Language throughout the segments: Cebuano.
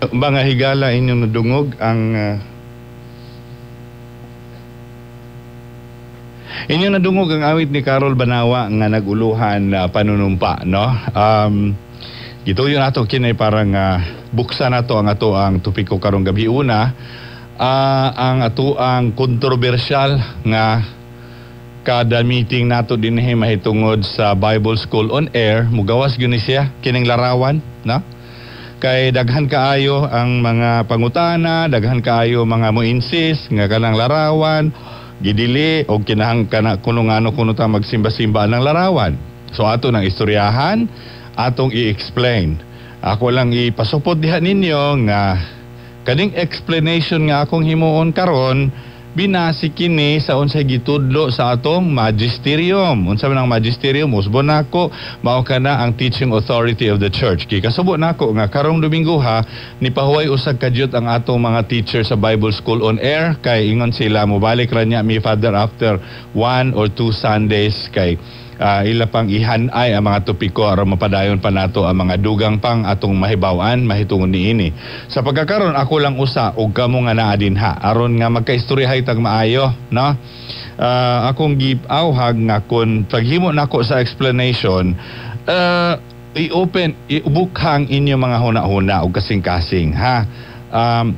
Mga higala, inyong nadungog ang inyong nadungog ang awit ni Carol Banawa nga naguluhan "Panunumpa," no? Gituyo nato kini parang buksan nato ang ato ang topiko karong gabi. Una, ang ato ang kontrobersyal nga kada meeting nato dinhi mahitungod sa Bible School on Air, mugawas gyud ni siya kining larawan, no? Kay daghan kaayo ang mga pangutana, daghan kaayo mga mo-insist nga kanang larawan gidili og kinahang kana kuno ngano kuno ta magsimba-simba ng larawan. So ato nang istoryahan, atong i-explain. Ako lang ipasupot diha ninyo nga kaning explanation nga akong himuon karon, binasi kini sa unsay gitudlo sa atong magisterium. Unsa man ang magisterium? Usbon nako, mao kana ang teaching authority of the church. Kay kasubo nako nga karong Domingo ha, nipahuway usag kadyot ang atong mga teacher sa Bible School on Air kay ingon sila mobalik ra niya mi, Father, after 1 or 2 Sundays kay ila pang ihanay ang mga topiko aron mapadayon pa nato ang mga dugang pang atong mahibaw-an mahitungod niini. Sa pagkakaron, ako lang usa og kamo nga naa dinha aron nga magkaistoryahay tag maayo, no? Akong giawhag nga kun paghimo nako sa explanation, i-open, ibukhang inyong mga huna-huna og kasing-kasing, ha?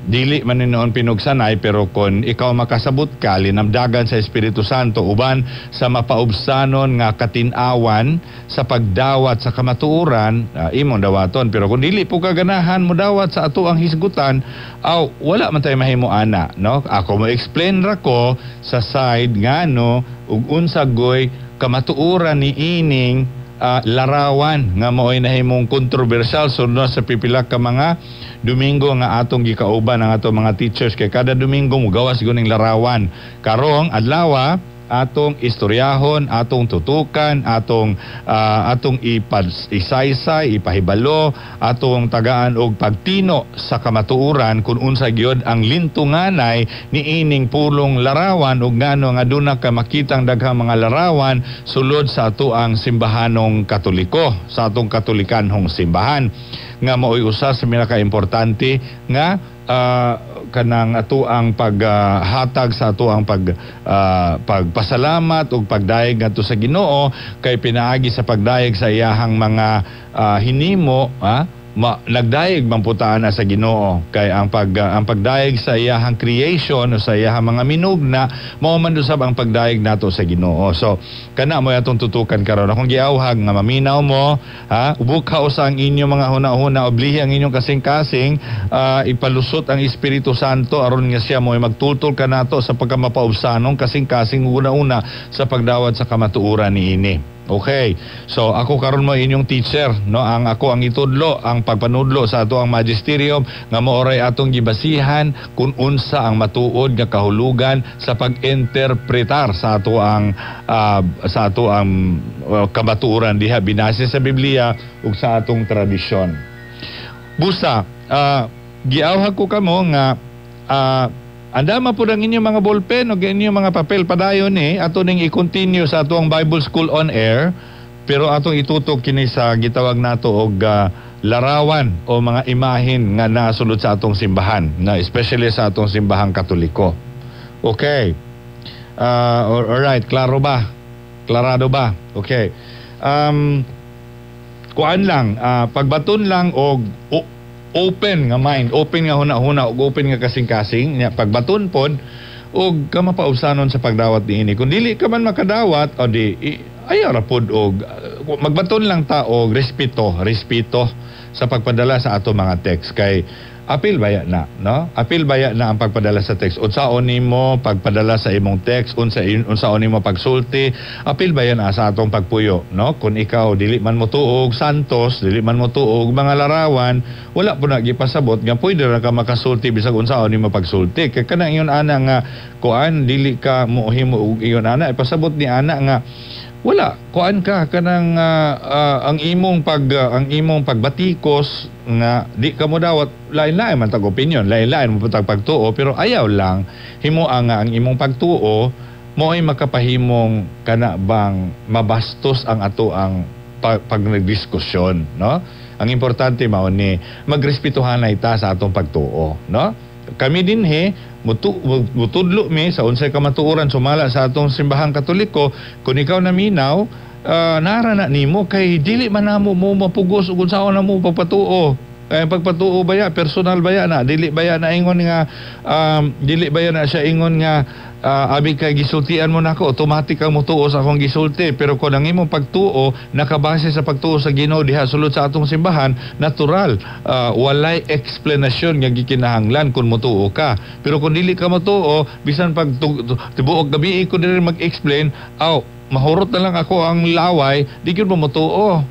Dili man ni noon pinugsanay, pero kon ikaw makasabot ka, linamdagan sa Espiritu Santo uban sa mapaubsanon nga katinawan sa pagdawat sa kamatuoran, imong dawaton. Pero kung dili po ka ganahan mo dawat sa ato ang hisgutan, aw wala man tayo mahimo ana, no? Ako mo explain ra ko sa side ngano ug unsa goy kamatuoran ni ining larawan nga mao'y nahimong kontrobersyal sunod sa pipila ka mga Domingo nga atong gikauban ang atong mga teachers, kay kada Domingo mugawas gyud ning larawan. Karong adlaw, atong istoryahon, atong tutukan, atong isaysay, ipahibalo, atong tagaan og pagtino sa kamatuoran kung unsa gyud ang lintunganay niining pulong larawan ug ngano nga duna ka makitang daghang mga larawan sulod sa ato ang simbahanong Katoliko, sa atong Katolikanhong simbahan nga maoy usa sa pinakaimportante nga kanang ato ang paghatag sa ato ang pagpasalamat ug pagdayeg ngadto sa Ginoo, kay pinaagi sa pagdayeg sa iyahang mga hinimo, nagdayeg man putaan na sa Ginoo, kay ang pagdayeg sa iyahang creation o sa iyahang mga minugna, mao man usab ang pagdayeg nato sa Ginoo. So kana mo atong tutukan karon. Akong giawhag nga maminaw mo, ha, ubukhaw sa ang inyong mga huna-huna, oblihi ang inyong kasing-kasing, ipalusot ang Espiritu Santo aron nga siya mo magtultol kanato sa pagkamapaubsanong kasing-kasing una-una sa pagdawat sa kamatuoran niini. Okay. So ako karon mo inyong teacher, no? Ang ako ang itudlo, ang pagpanudlo sa ato ang magisterium nga maoray atong gibasihan kung unsa ang matuod nga kahulugan sa pag-interpretar sa ato ang kamatuoran diha binase sa Biblia ug sa atong tradisyon. Busa, giawhag ko kamo nga andama po ang inyong mga ballpen o inyong mga papel. Padayon ni ato ning i-continue sa ato ang Bible School on Air, pero atong itutok kini sa gitawag nato og larawan o mga imahen nga nasulod sa atong simbahan, na especially sa atong simbahang Katoliko. Okay. Alright, klaro ba? Klarado ba? Okay. Kuan lang, pagbaton lang og open nga mind, open nga huna-huna ug open nga kasing-kasing nya, pagbaton pod og kamapaubsanon sa pagdawat niini. Kung dili ka man makadawat, o di ayaw ra pod og magbaton lang ta og respeto, respeto sa pagpadala sa ato mga text, kay apil baya na, no? Apil baya na ang pagpadala sa text. Unsaon nimo pagpadala sa imong text, unsaon nimo pagsulti, apil baya na sa atong pagpuyo, no? Kung ikaw dili man mo tuog santos, dili man mo tuog mga larawan, wala po na gipasabot nga pwede ra ka makasulti bisag unsaon nimo pagsulti. Kay kanang ingon ana nga kuan, dili ka mo himo og ingon ana, ipasabot ni ana nga wala kuan ka kanang ang imong pagbatikos nga di ka mo dawat. Lain-lain man tag opinion, lain-lain mo tag pagtuo, pero ayaw lang himoa nga ang imong pagtuo mo'y makapahimong kana bang mabastos ang ato ang pag nagdiskusyon, no? Ang importante mao ni magrespetuhanay ta sa atong pagtuo, no? Kami dinhi mutudlo mi sa unsay kamatuoran sumala sa atong Simbahang Katoliko. Kung ikaw naminaw, nara na nimo kay dili man namo mo mapugos ug unsaon na mo pagpatuo. Kaya pagpatuo baya, personal baya na, dili baya na ingon nga dili baya na siya ingon nga abi kay gisultian mo nako, automatic kang mutuo sa akong gisulti. Pero kung ang imong pagtuo nakabase sa pagtuo sa Ginoo diha sulod sa atong simbahan, natural, walay explanation nga gikinahanglan kung mutuo ka. Pero kung dili ka mutuo, bisan pag tibuok gabi ko diri mag-explain, aw mahurot na lang ako ang laway, di gyud mo mutuo.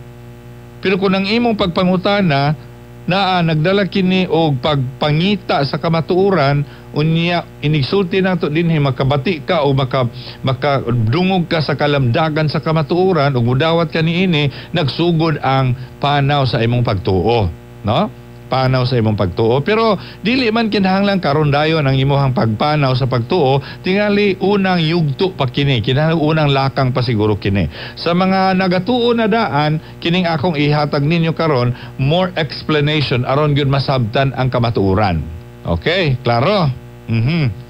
Pero kung ang imong pagpangutana naa nagdala kini og pagpangita sa kamatuoran, unya inigsulti nato dinhi, makabati ka o makadungog ka sa kalamdagan sa kamatuoran ug mudawat ka niini, nagsugod ang panaw sa imong pagtuo, no? Panaw sa imong pagtuo. Pero dili man kinahanglan karon dayon ang imong pagpanaw sa pagtuo. Tingali unang yugto pa kini, kinahanglan unang lakang pa siguro kini. Sa mga nagatuo na daan, kining akong ihatag ninyo karon, more explanation aron gyud masabtan ang kamatuoran. Okay, klaro?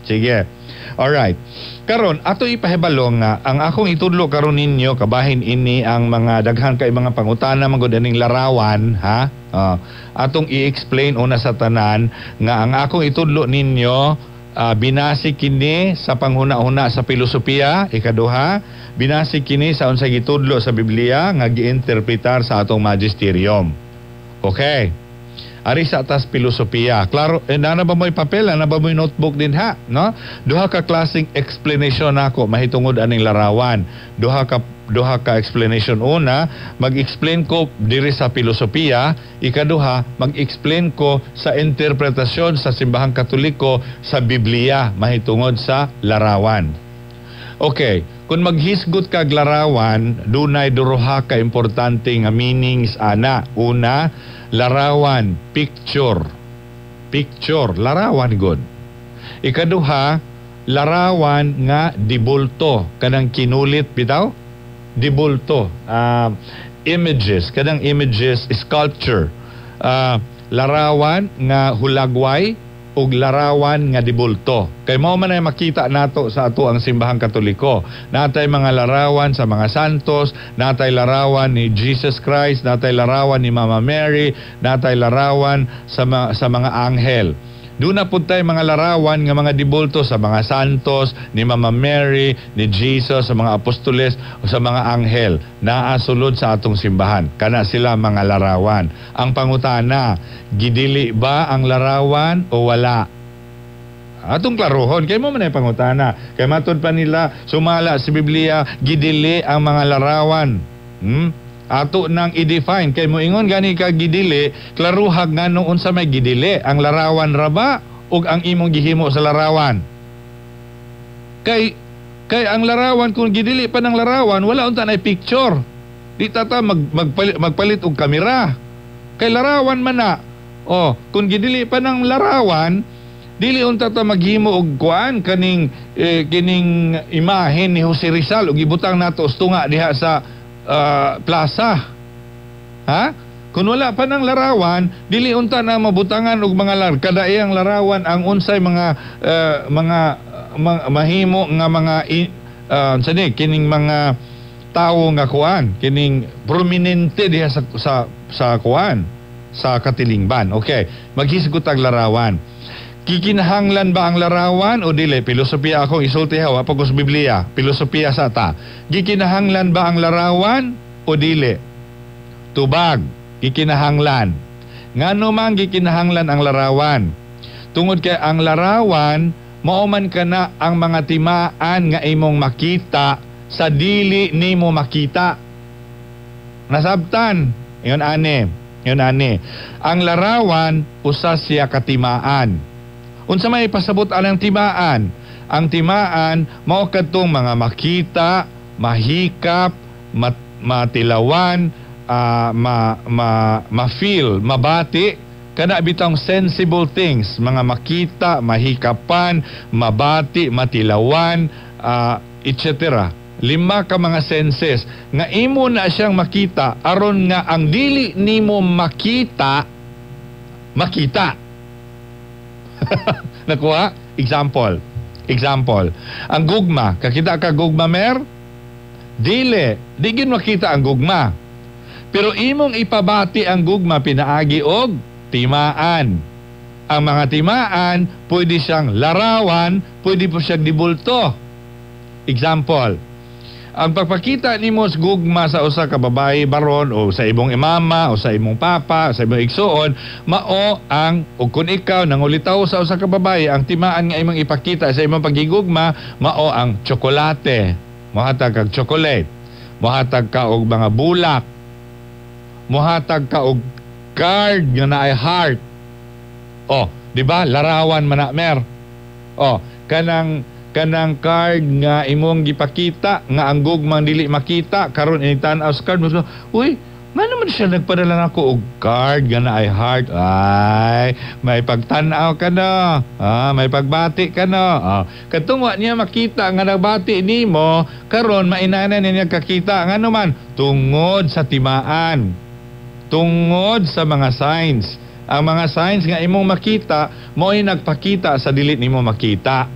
Sige. Alright. Karon ato ipahibalo nga ang akong itudlo karon ninyo kabahin ini ang mga daghan kay mga pangutana man gud aning larawan, ha. Atong i-explain una sa tanan nga ang akong itudlo ninyo, binasi kini sa panghuna-huna sa filosofiya, ikaduha, binasi kini sa unsay gitudlo sa Biblia nga giinterpretar sa atong magisterium. Okay. Ari sa atas filosofiya. Klaro, nana ba mo'y papel, na ba mo'y notebook din ha, no? Duha ka klaseng explanation nako mahitungod aning larawan. Duha ka explanation. Una, mag-explain ko diri sa filosofiya. Ikaduha, mag-explain ko sa interpretasyon sa Simbahang Katoliko sa Biblia mahitungod sa larawan. Okay, kung maghisgot kag larawan, dunay duha ka importante nga meanings ana. Una, larawan, picture. Picture, larawan gud. Ikaduha, larawan nga dibulto, kanang kinulit bitaw? Dibulto. Images, kanang images, sculpture. Larawan nga hulagway ug larawan nga dibulto. Kay mao man ay makita nato sa ato ang Simbahang Katoliko. Natay mga larawan sa mga santos, natay larawan ni Jesus Christ, natay larawan ni Mama Mary, natay larawan sa mga anghel. Doon na pud tay mga larawan nga mga dibulto sa mga santos, ni Mama Mary, ni Jesus, sa mga apostoles o sa mga anghel. Naa sulod sa atong simbahan. Kana sila mga larawan. Ang pangutana, gidili ba ang larawan o wala? Atong klarohon, kay mo man ay pangutana. Kay matud pa nila, sumala sa Biblia, gidili ang mga larawan. Ato nang i-define kay moingon gani ka gidili, klaruhag ngano unsa may gidili, ang larawan ra ba ug ang imong gihimo sa larawan? Kay ang larawan, kung gidili pa ng larawan, wala unta nay picture. Di ta ta magpalit og kamera kay larawan man na. Oh, kung gidili pa ng larawan, dili unta ta maghimo og kuan kaning kining imahen ni Jose Rizal ug ibutang nato tunga diha sa plaza. Ha? Kung wala pa ng larawan, dili unta na mabutangan og mga kada iyang larawan ang unsay mga mahimo nga mga unsa ni kining mga tawo nga kuan, kining prominente diha sa kuan sa katilingban. Okay, maghisgot ang larawan. Kikinahanglan ba ang larawan o dili? Filosofiya akong isulti ha, wa pa ko sa Biblia. Filosofiya sa ta. Gikinahanglan ba ang larawan o dili? Tubag, gikinahanglan. Ngano man gikinahanglan ang larawan? Tungod kay ang larawan mao man kana ang mga timaan nga imong makita sa dili nimo makita. Nasabtan? Ingon ani. Ingon ani. Ang larawan usa siya katimaan. Unsa may pasabot anang timaan? Ang timaan mao kadtong mga makita, mahikap, matilawan, ma-feel, mabati, kana bitang sensible things, mga makita, mahikapan, mabati, matilawan, etc. Lima ka mga senses nga imo na siyang makita aron nga ang dili nimo makita makita. Nakuha? Example. Example. Ang gugma, kakita ka gugma, mer? Dili, di gid makita ang gugma. Pero imong ipabati ang gugma pinaagi og timaan. Ang mga timaan, pwede siyang larawan, pwede po siyang dibulto. Example, ang pagpakita nimo sa gugma sa usa ka babae baron o sa imong imama o sa imong papa o sa imong igsuon, mao ang, ug kun ikaw nangulitaw sa usa ka babae, ang timaan nga imong ipakita sa imong pagigugma mao ang tsokolate. Mohatag kag chocolate, mohatag ka og mga bulak, mohatag ka og card nga naay heart. Oh, di ba? Larawan man na, mer. Oh, kanang kanang card nga imong gipakita nga ang gugmang dili makita karon, ini tan-aw sa card mo, "Uy, nga naman siya nagpadala nako og card nga naay heart? Ay, may pagtan-aw ka na. Ah, may pagbati ka na." Ah, kadtong wa niya makita nga nagbati nimo, karon mainana niya kakita. Ngano man? Tungod sa timaan. Tungod sa mga signs. Ang mga signs nga imong makita, mo'y nagpakita sa dili nimo makita.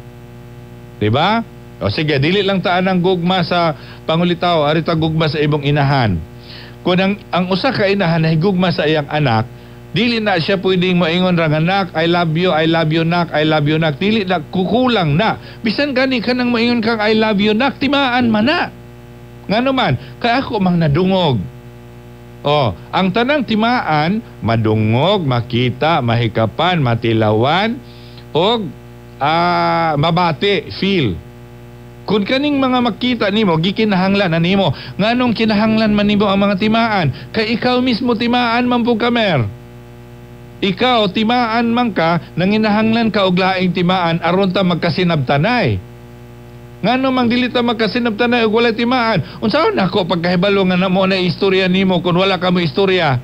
Di ba? O sige, dili lang taan ang gugma sa pangulitaw, ari ta gugma sa imong inahan. Kung ang usa ka inahan nahigugma sa iyang anak, dili na siya pwedeng moingon ra nga, "Nak, I love you, I love you, nak, I love you, nak." Dili na, kukulang na. Bisan gani kanang moingon kang "I love you, nak," timaan man na. Ngano man? Kay ako mang nadungog. Oh, ang tanang timaan, madungog, makita, mahikapan, matilawan, og mabati, feel. Kung kaning mga makita nimo, gikinahanglan na nimo. Nganong kinahanglan man nimo ang mga timaan? Kay ikaw mismo timaan man pud ka, mer. Ikaw timaan man ka, nanginahanglan ka og laing timaan aron ta magkasinabtanay. Ngano mang dili ta magkasinabtanay og walay timaan? Unsaon nako pagkahibalo nga na mo na istorya nimo kung wala ka mo istorya?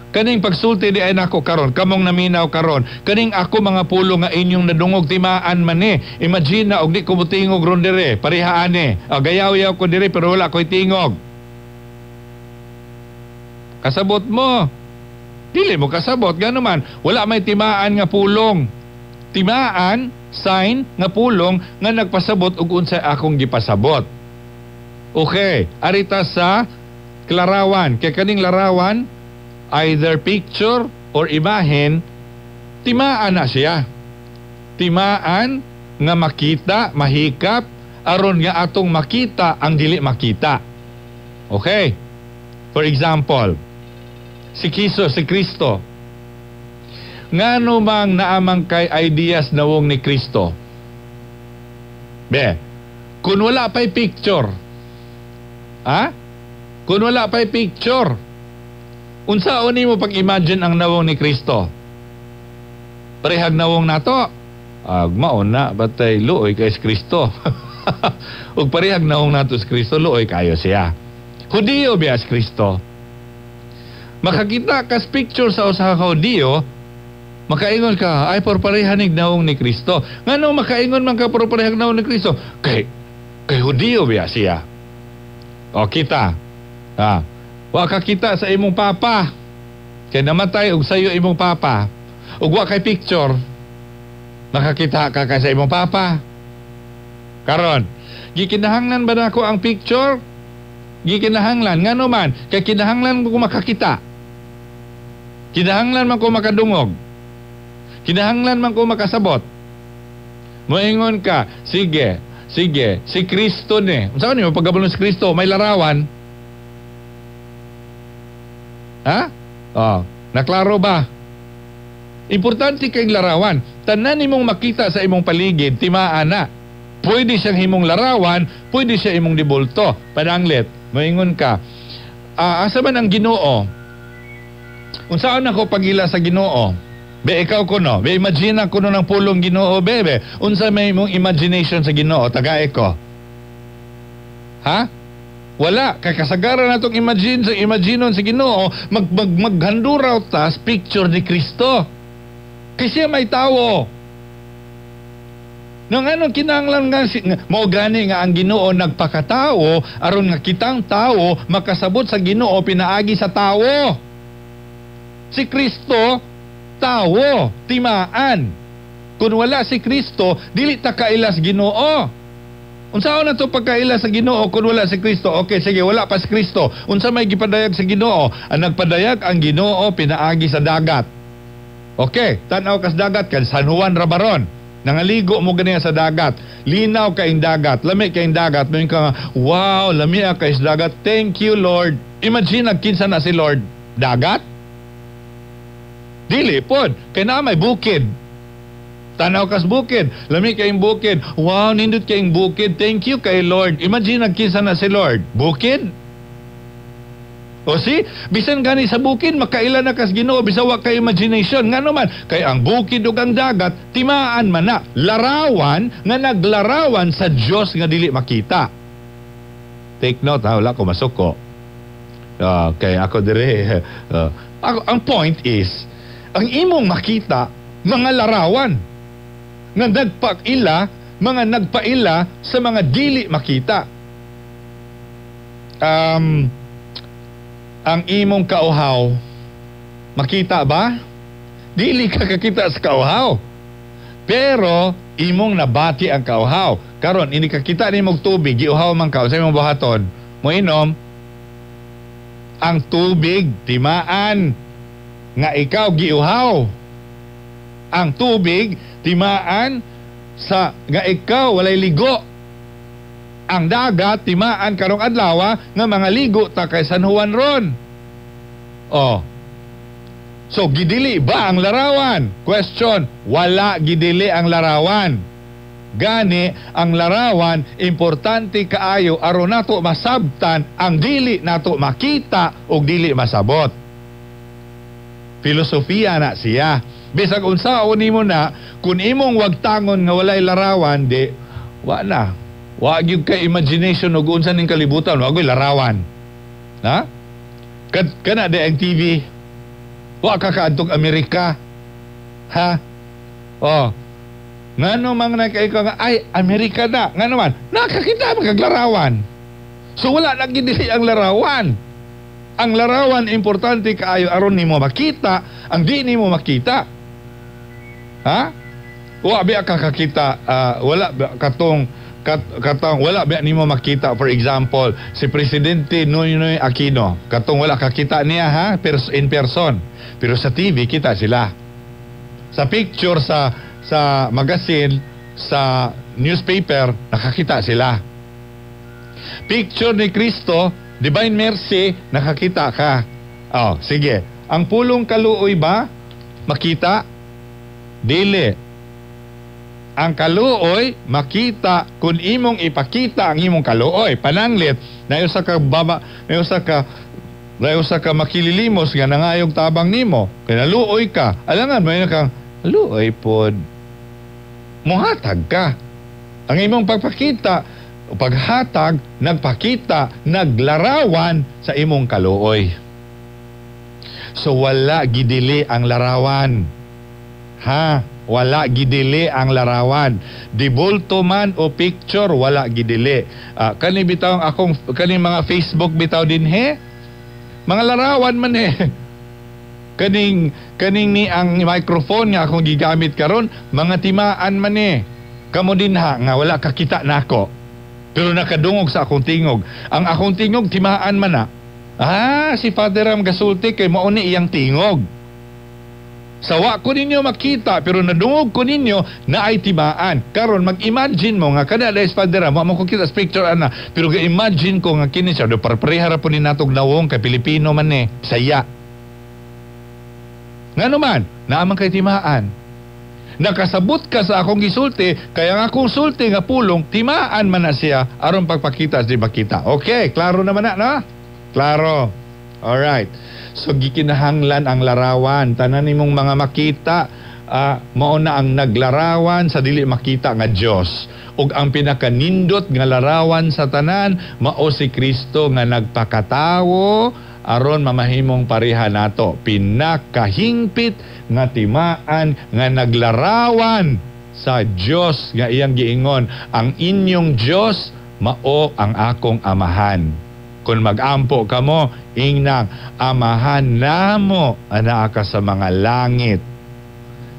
Kaning pagsulti di ay nako karon, kamong naminaw karon, kaning ako mga pulo nga inyong nadungog, timaan man ni. Imagine na og di ko motingog ron dire, pareha ani. O, gayaw-yaw ko dire pero wala ko'y tingog. Kasabot mo? Dili mo kasabot. Gano man, wala may timaan nga pulong. Timaan, sign nga pulong nga nagpasabot og unsay akong gipasabot. Okay, arita sa klarawan. Kay kaning larawan, either picture or imahen, timaan na siya. Timaan nga makita, mahikap, aron nga atong makita ang dili makita. Okay. For example, si Kiso, si Kristo. Ngano mang naamang kay ideas nawong ni Kristo? Be, kung wala pa'y picture, ha? Kung wala pa'y picture, unsaon nimo pag-imagine ang nawong ni Kristo? Parehag nawong nato? Ag maon na, batay luoy kay si Kristo. Ug parehag nawong nato si Kristo, luoy kayo siya. Hudiyo biya si Kristo? Makakita kas picture sa usa ka Hudiyo, makaingon ka, "Ay, por parehanig nawong ni Kristo." Nganong makaingon man ka por parehag nawong ni Kristo? Kay Hudiyo biya siya. O kita. Ah, wa ka kita sa imong papa. Kay namatay og sayo imong papa. Ug wa kay picture. Makakita ka kay sa imong papa? Karon, gikinahanglan ba nako ang picture? Gikinahanglan. Ngano man? Kay kinahanglan ko makakita. Kinahanglan man ko makadungog. Kinahanglan man ko makasabot. Moingon ka, sige, sige, si Kristo ni. Unsa ni pagkabalo si Kristo, may larawan? Ha? Oh, naklaro ba? Importante kay larawan. Tanan nimong makita sa imong paligid, timaan na. Pwede siyang himong larawan, pwede siya imong dibulto. Pananglit, moingon ka, "Asa man ang Ginoo? Unsaon ako pagila sa Ginoo?" Be, ikaw ko no, be, imagine ako no ng pulong Ginoo, bebe. Unsa may imong imagination sa Ginoo, tagae ko? Ha? Wala, kay kasagaran natong imagine sa imaginon sa Ginoo, mag mag maghanduraw tas picture ni Kristo. Kay siya may tawo. No, nganong kinahanglan nga si, mao gani nga ang Ginoo nagpakatao aron nga kitang tawo makasabot sa Ginoo pinaagi sa tawo. Si Kristo tawo, timaan. Kung wala si Kristo, dili ta kaila sa Ginoo. Unsaon na to pagkaila sa Ginoo kung wala si Kristo? Okay, sige, wala pa si Kristo. Unsa may gipadayag sa Ginoo? Ang nagpadayag ang Ginoo pinaagi sa dagat. Okay, tan-aw kas dagat kan San Juan ra baron. Nangaligo mo ganiya sa dagat. Linaw kaayong dagat, lami kaayong dagat. Moingon ka nga, "Wow, lami kay sa dagat. Thank you, Lord." Imagine nagkinsa na si Lord? Dagat? Dili pod. Kay naa may bukid. Tanaw kas bukid. Lami kaayong bukid. "Wow, nindot kaayong bukid. Thank you kay Lord." Imagine nagkinsa na si Lord? Bukid? O si, bisan gani sa bukid, makaila na kas Ginoo bisan wa kay imagination. Ngano man, kay ang bukid ug ang dagat timaan man na, larawan nga naglarawan sa Dios nga dili makita. Take note ha, wala ko masuko. Kay ako dire, ako, ang point is, ang imong makita mga larawan nga nagpaila, mga nagpaila sa mga dili makita. Ang imong kauhaw, makita ba? Dili ka kakita sa kauhaw. Pero imong nabati ang kauhaw. Karon ini kakita nimo og tubig, giuhaw man ka, sa imong buhaton? Moinom. Ang tubig timaan nga ikaw giuhaw. Ang tubig timaan sa nga ikaw walay ligo. Ang dagat timaan karong adlaw nga mga ligo ta kay San Juan ron. Oh. So gidili ba ang larawan? Question, wala gidili ang larawan. Gani ang larawan importante kaayo aron nato masabtan ang dili nato makita ug dili masabot. Filosofiya na siya. Bisag unsaon nimo na, kung imong wagtangon nga walay larawan, di wa na. Wa gyud kay imagination ug unsa ning kalibutan, wa gyud larawan. Ha? Kad kana di ang TV. Wa ka kaadtong Amerika. Ha? Oh. Ngano man na kay ka nga ay Amerika na. Ngano man nakakita man kag larawan. So wala na gidili ang larawan. Ang larawan importante kaayo aron nimo makita ang di nimo makita. Ha? Wa ba ka kakita, wala ba katong katong wala ba nimo makita, for example, si Presidente Noynoy Aquino, katong wala kakita niya ha in person, pero sa TV kita sila, sa picture, sa magazine, sa newspaper, nakakita sila. Picture ni Kristo, Divine Mercy, nakakita ka. Oh, sige, ang pulong kaluoy ba makita? Dili. Ang kaluoy makita kung imong ipakita ang imong kaluoy. Pananglit na usa ka baba, na usa ka makililimos nga nangayog tabang nimo, kay naluoy ka, alangan mo kang luoy pod, muhatag ka. Ang imong pagpakita o paghatag nagpakita, naglarawan sa imong kaluoy. So wala gidili ang larawan ha, wala gidili ang larawan. Dibulto man o picture, wala gidili. Kani bitaw ang akong kani mga Facebook bitaw dinhe. Mga larawan man eh. Kaning ni ang microphone nga akong gigamit karon, mga timaan man eh. Kamo dinha nga wala kakita nako, pero nakadungog sa akong tingog. Ang akong tingog timaan man na. Ah, si Father Ram gasulti kay mao ni iyang tingog. Sawa ko ninyo makita pero nadungog ko ninyo na ay timaan. Karon mag-imagine mo nga kada dahil Father Ram, wa mo ko kita sa picture ana, pero ga-imagine ko nga kini siya do parpareha ra po ni natog nawong kay Pilipino man eh, Bisaya. Ngano man, naa man kay timaan. Nakasabot ka sa akong gisulti, kaya ang akong sulti nga pulong timaan man na siya aron pagpakita sa di makita. Okay, klaro naman na, no? Klaro. Alright. So gikinahanglan ang larawan, tanan nimong mga makita, mao na ang naglarawan sa dili makita nga Dios. Ug ang pinakanindot nga larawan sa tanan mao si Kristo nga nagpakatawo aron mamahimong pareha nato. Pinakahingpit nga timaan nga naglarawan sa Dios nga iyang giingon, "Ang inyong Dios mao ang akong amahan." Kung magampo kamo, ingnang, "Amahan namo anaa ka sa mga langit."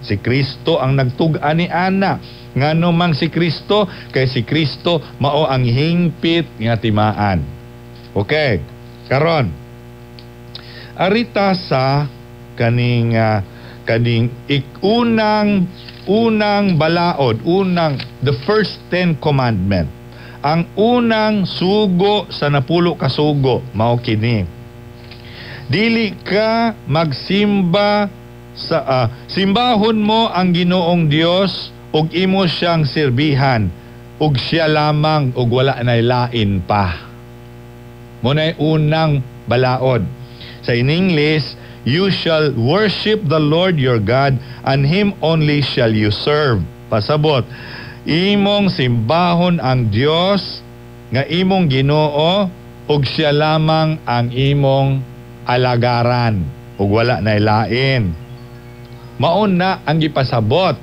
Si Kristo ang nagtug-an ni ana. Ngano mang si Kristo? Kay si Kristo mao ang hingpit nga timaan. Okay, karon arita sa kaning ikunang unang balaod, unang, the first 10 commandment. Ang unang sugo sa 10 ka sugo mao kini: Dili ka magsimba sa simbahon mo ang Ginoong Dios ug imo siyang serbihan ug siya lamang ug wala nay lain pa. Mao nay unang balaod. Sa in English, "You shall worship the Lord your God and him only shall you serve." Pasabot, imong simbahon ang Dios nga imong Ginoo ug siya lamang ang imong alagaran ug wala nay lain. Mao na ang gipasabot.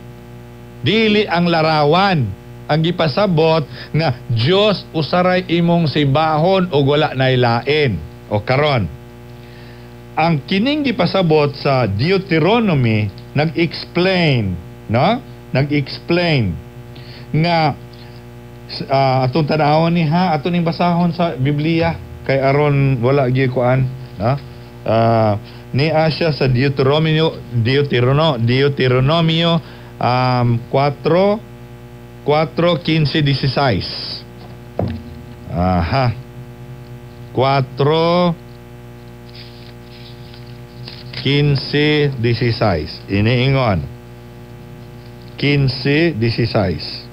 Dili ang larawan. Ang gipasabot nga Dios usaray imong simbahon ug wala nay lain. O karon, ang kining gipasabot sa Deuteronomy nag-explain, no? Nag-explain nga atong tanawon ni ha, ato ning basahon sa Biblia kay aron wala gyud kuan, no? Niya siya sa Deuteronomio 4 4 15 16. Aha. 4 15 16. Iniingon. 15 16.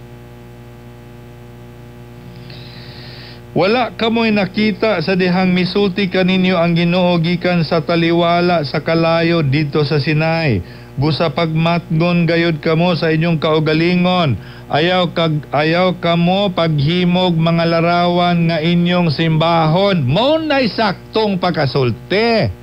"Wala kamoy nakita sa dihang misulti kaninyo ang Ginoo gikan sa taliwala sa kalayo didto sa Sinai. Busa pagmatngon gayud kamo sa inyong kaugalingon. Ayaw kamo paghimog mga larawan nga inyong simbahon." Mao nay saktong pagkasulti.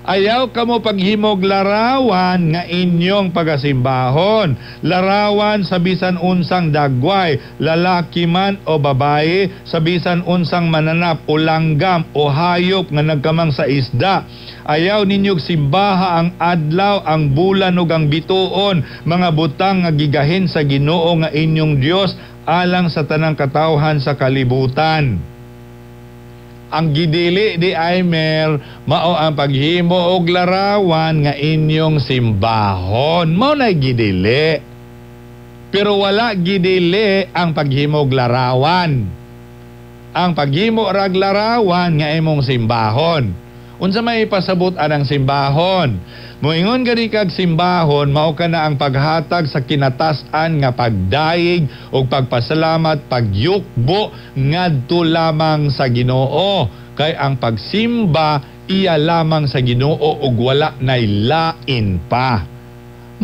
Ayaw kamo paghimog larawan nga inyong pagasimbahon. Larawan sa bisan unsang dagway, lalaki man o babae, sa bisan unsang mananap o langgam o hayop nga nagkamang sa isda. Ayaw ninyog simbaha ang adlaw, ang bulan ug ang bituon, mga butang nga gigahin sa Ginoo nga inyong Dios alang sa tanang katawhan sa kalibutan. Ang gidili di Aimer mao ang paghimo og larawan nga inyong simbahon. Mao na gidili. Pero wala gidili ang paghimog larawan. Ang paghimo rag larawan nga imong simbahon. Unsa may pasabot anang simbahon? Moingon gani kag simbahon, mao kana ang paghatag sa kinatas-an nga pagdayeg ug pagpasalamat, pagyukbo ngadto lamang sa Ginoo. Kay ang pagsimba iya lamang sa Ginoo ug wala nay lain pa.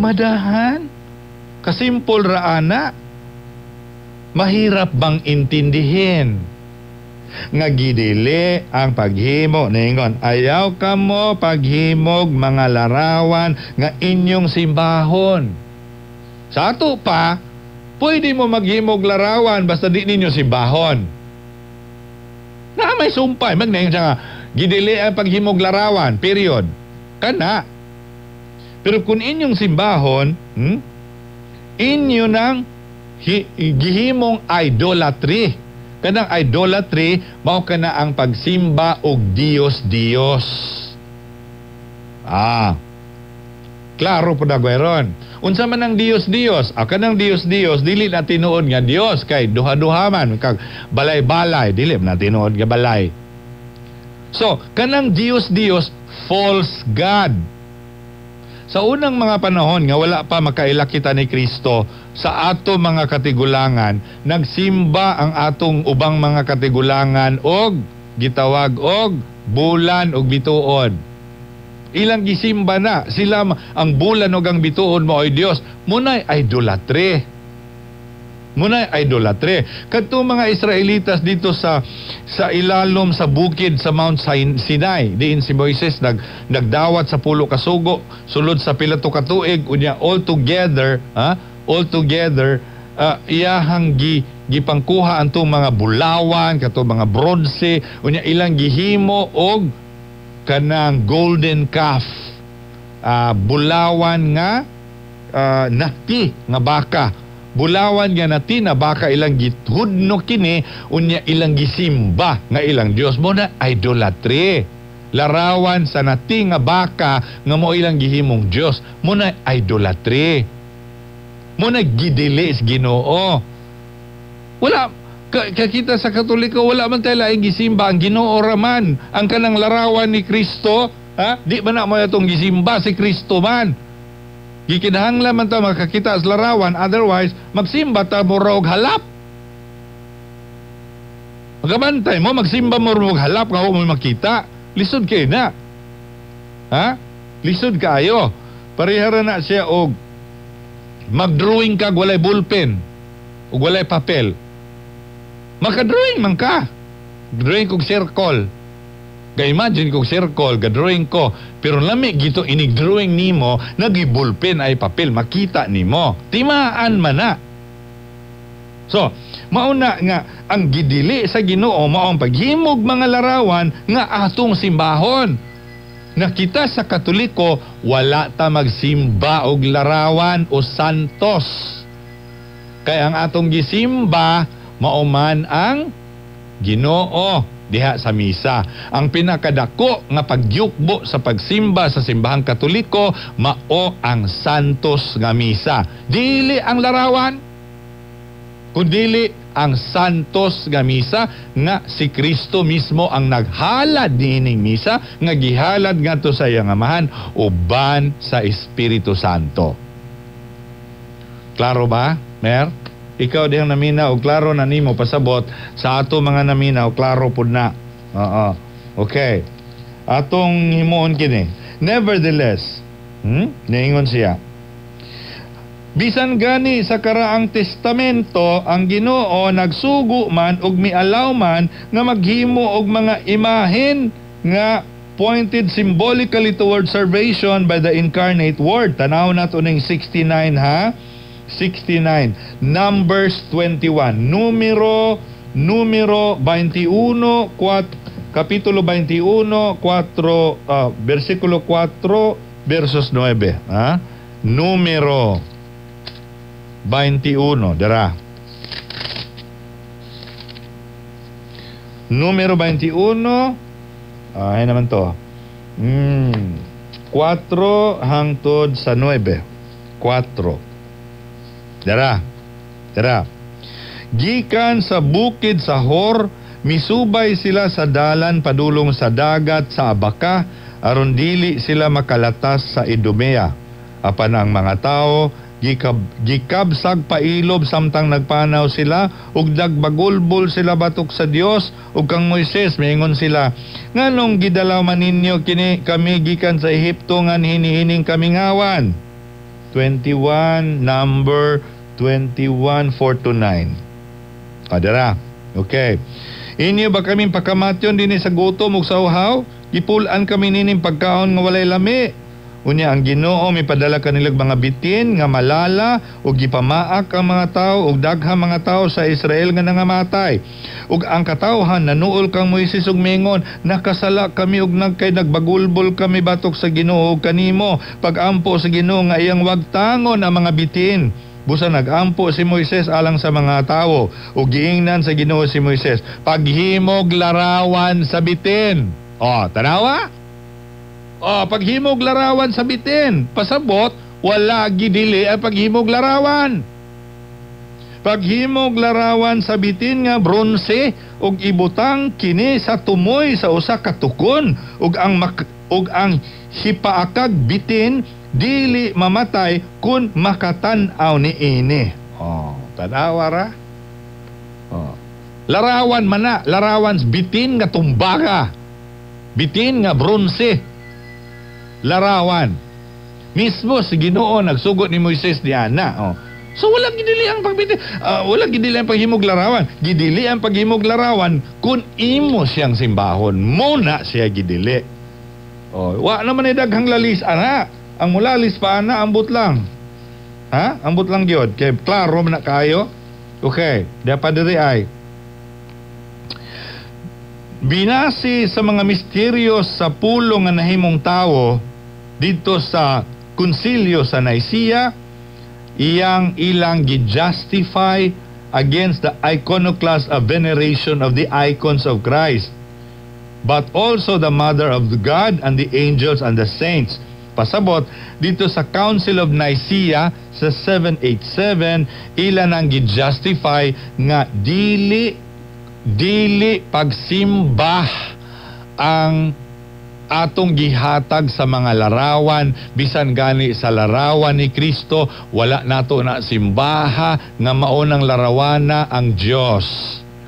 Madahan? Kasimpol ra ana. Mahirap bang intindihin? Nga gidili ang paghimo, ningon, ayaw kamo paghimog mga larawan nga inyong simbahon. Sa ato pa, pwede mo maghimog larawan basta di ninyo simbahon. Na may sumpay magnaingon siya nga gidili ang paghimog larawan, period kana. Pero kung inyong simbahon, inyo nang gihimong idolatry. Kanang idolatry mao kana ang pagsimba og Dios Dios. Klaro po na ron. Unsa man ang Dios Dios? Kanang Dios Dios dili na tinuod nga Dios kay duha-duha man kag balay-balay, dili na tinuod nga balay. So, kanang Dios Dios, false god. Sa unang mga panahon nga wala pa makaila kita ni Kristo, sa ato mga katigulangan, nagsimba ang atong ubang mga katigulangan og gitawag og bulan og bituon. Ilang gisimba na sila ang bulan og ang bituon mo ay Dios. Munay idolatry. Munay idolatry. Kadto mga Israelitas dito sa ilalom sa bukid sa Mount Sinai, diin si Moises nagdawat sa 10 ka sugo sulod sa pila to ka tuig, unya all together, ha, Altogether, iyahang gipangkuha antong mga bulawan, katong mga bronze, unya ilang gihimo og kanang golden calf. Bulawan nga nati nga baka. Bulawan nga nati na baka ilang gihudno kini, unya ilang gisimba nga ilang Dios. Mo na idolatry. Larawan sa nati nga baka nga mo ilang gihimong Dios. Mo na idolatry. Mo na gidili sa Ginoo. Wala kakita sa Katoliko, wala man tayo laing gisimba ang Ginoo ra man. Ang kanang larawan ni Kristo, ha? Di ba na mo atong gisimba si Kristo man? Gikinahanglan man ta makakita sa larawan, otherwise magsimba ta mura og halap. Magabantay mo, magsimba mo og halap nga mo makita. Lisod kay na. Ha? Lisod kaayo. Parehara na siya og mag-drawing ka walay ballpen ug walay papel. Maka-drawing man ka. Drawing kog circle. Ga-imagine kog circle, ga-drawing ko. Pero lami gito inig-drawing nimo, nagi-ballpen ay papel, makita nimo. Timaan man na. So, mauna nga ang gidili sa Ginoo mao ang paghimog mga larawan nga atong simbahon. Nakita sa Katoliko, wala ta magsimba og larawan o santos. Kay ang atong gisimba mao man ang Ginoo diha sa misa. Ang pinakadako nga pagyukbo sa pagsimba sa simbahang Katoliko mao ang santos nga misa. Dili ang larawan, kundili ang santos nga misa nga si Kristo mismo ang naghalad niining misa nga gihalad ngadto sa iyang Amahan uban sa Espiritu Santo. Klaro ba, Mer? Ikaw dihang naminaw, klaro na nimo pasabot sa ato mga naminaw, klaro pud na. Oo. Okay. Atong himuon kini. Nevertheless, niingon siya, bisan gani sa Karaang Testamento ang Ginoo nagsugo man ug mialaw man nga maghimo og mga imahen nga pointed symbolically toward salvation by the incarnate Word. Tanaw nato ning 69 ha. 69 Numbers 21. Numero 21 4, kapitulo 21 4, versikulo 4 versos 9 ha. Numero 21, dara. Numero 21, ay naman to. 4 hangtod sa 9. 4. Dara. Dara. Gikan sa bukid sa Hor, misubay sila sa dalan padulong sa dagat sa Abaka, aron dili sila makalatas sa Idumea. Apan ang mga tao gikabsag pailob samtang nagpanaw sila ug nagbagulbol sila batok sa Dios ug kang Moises. Miingon sila, nganong gidalaw man ninyo kini kami gikan sa Ehipto ngan hinihining kamingawan? 21 number 21 4 to 9. Adara. Okay. Inyo ba kaming pakamatyon dinhi sa gutom ug sa uhaw? Gipul-an kami nining pagkaon nga walay lami. Unya ang Ginoo mipadala kanilag mga bitin nga malala ug gipamaak ang mga tawo ug daghang mga tawo sa Israel nga nangamatay. Ug ang katawhan nanuol kang Moises ug mingon, nakasala kami ug nagkay nagbagulbol kami batok sa Ginoo ug kanimo. Pagampo sa Ginoo nga iyang wagtangon ang mga bitin. Busa nagampo si Moises alang sa mga tawo ug giingnan sa Ginoo si Moises, paghimog larawan sa bitin. O, tanawa? O, paghimog larawan sa bitin. Pasabot, wala gidili ang paghimog larawan. Paghimog larawan sa bitin nga bronse ug ibutang kini sa tumoy sa usa ka tukon ug ang hipaakag bitin dili mamatay kun makatan-aw niini. Oh, tanawa ra. Oh. Larawan man na, larawan bitin nga tumbaga. Bitin nga bronse. Larawan. Mismo si Ginoo nagsugot ni Moises diana. Oh. So wala gidili ang pagbiti, wala gidili ang paghimog larawan. Gidili ang paghimog larawan kun imo siyang simbahon. Muna siya gidili. Oh, wa naman ay daghang lalis ana. Ang mulalis pa ana ambot lang. Ha? Ambot lang gyud kay klaro man na kaayo. Okay, dapat diri ay binase sa mga misteryo sa pulong nga nahimong tawo didto sa Konsilyo sa Nicaea, iyang ilang gi-justify against the iconoclast of veneration of the icons of Christ, but also the Mother of God and the angels and the saints. Pasabot didto sa Council of Nicaea sa 787, ila nang gi-justify nga dili dili pagsimba ang atong gihatag sa mga larawan. Bisan gani sa larawan ni Kristo, wala nato na simbaha nga mao nang larawana ang Dios,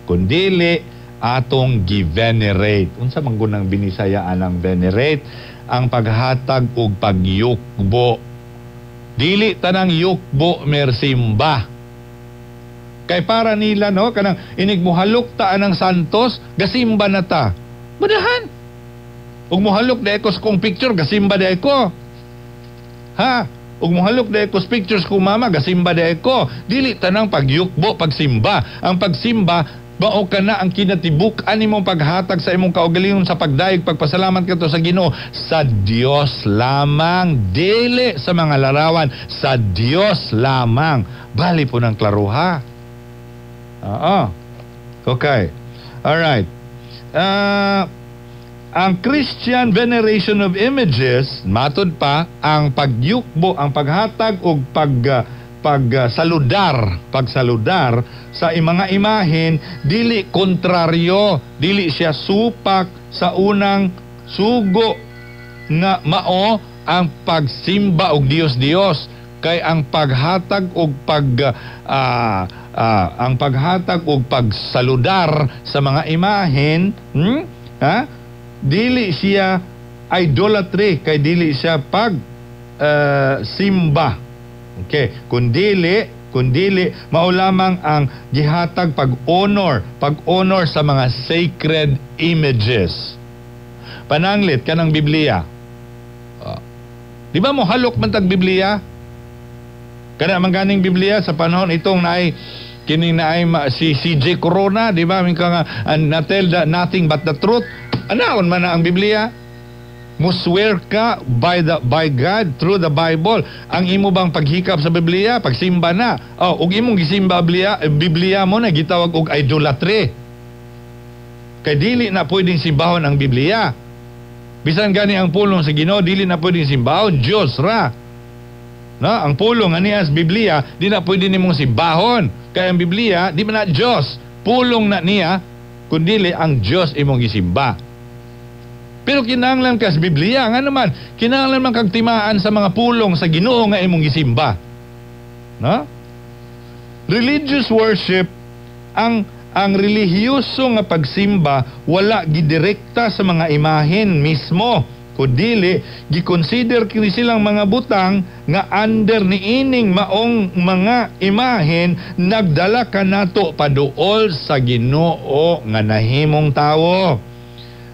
kundili atong gi-venerate. Unsa man gunang binisayaan ang venerate? Ang paghatag og pagyukbo. Dili tanang yukbo mersimba. Kay para nila, no, kanang inig muhalok ta anang santos, gasimba na ta. Madahan. Ug muhalok da ko sa kong picture, gasimba da ko. Ha? Ug muhalok da ko sa pictures kong mama, gasimba da ko. Dili tanang pagyukbo pagsimba. Ang pagsimba mao kana ang kinatibuk-an nimong paghatag sa imong kaugalingon sa pagdayeg, pagpasalamat kato sa Ginoo, sa Dios lamang, dili sa mga larawan, sa Dios lamang. Bali po ng klaruha. Oo. Okay. All right. Ang Christian veneration of images, matod pa, ang pagyukbo, ang paghatag og pagsaludar sa mga imahen, dili kontraryo, dili siya supak sa unang sugo nga mao ang pagsimba og Dios Dios, kay ang paghatag og pagsaludar sa mga imahen, ha, dili siya idolatry kay dili siya pag simba. Okay, kundili mao lamang ang gihatag pag-honor sa mga sacred images. Pananglit kanang Biblia. Di ba mo halok man tag Biblia? Kana man ganing Biblia sa panahon itong naay kining naay si CJ Corona, di ba? Min ka nga and na tell the nothing but the truth. Anaon man na ang Biblia? Mo swear ka by God through the Bible. Ang imo bang paghikap sa Biblia, pagsimba na? Oh, ug imong gisimba Biblia mo na gitawag og idolatry. Kay dili na pwedeng simbahon ang Biblia. Bisan gani ang pulong sa Ginoo, dili na pwedeng simbahon, Dios ra. No, ang pulong ani as Biblia, di na pwede nimong simbahon. Kay ang Biblia, di man na Dios. Pulong na niya, kundili ang Dios imong gisimba. Pero kinahanglan ka sa Biblia, nga naman, kinahanglan man kag timaan sa mga pulong sa Ginoo nga imong gisimba. No? Religious worship, ang relihiyoso nga pagsimba, wala gidirekta sa mga imahen mismo, kundili gikonsider kini silang mga butang nga under niining maong mga imahen nagdala kanato paduol sa Ginoo nga nahimong tawo.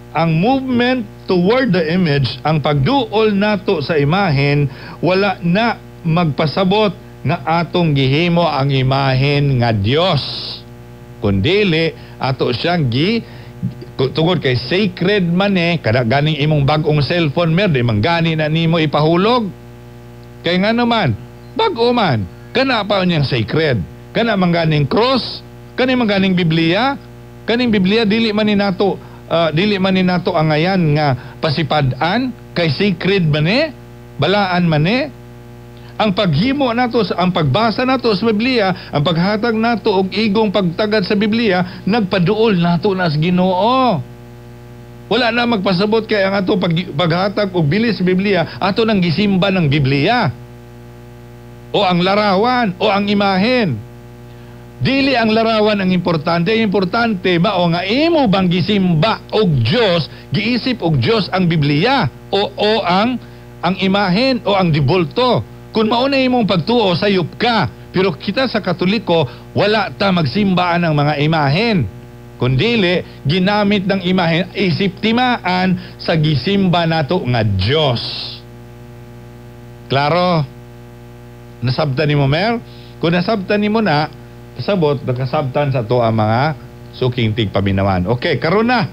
Ang movement toward the image, ang pagduol nato sa imahen, wala na magpasabot nga atong gihimo ang imahen nga Dios, kundili ato siyang tungod kay sacred man eh. Kada ganing imong bag-ong cellphone, mer di man gani na nimo ipahulog, kay nga naman bag-o man. Kana pa niyang sacred, kana man ganing cross, kani man ganing Biblia. Kaning Biblia, dili man ni nato angayan nga pasipad-an kay sacred man eh, balaan man eh. Ang paghimo nato, ang pagbasa nato sa Biblia, ang paghatag nato og igong pagtagad sa Biblia, nagpaduol nato na sa Ginoo. Wala na magpasabot kay ang ato paghatag og bilis sa Biblia, ato nang gisimba ng Biblia o ang larawan o ang imahen. Dili ang larawan ang importante, ang importante mao nga imo bang gisimba og Dios, giisip og Dios ang Biblia o ang imahen o ang dibulto. Kung mao na imong pagtuo, sayop ka. Pero kita sa Katoliko, wala ta magsimbaan ng mga imahen. Kundili, ginamit ng imahen, isip timaan sa gisimba nato nga Dios. Klaro? Nasabtan nimo, Mer? Kung nasabtan nimo na, pasabot nakasabtan sa ato ang mga suking tigpaminawan. Okay, karon na.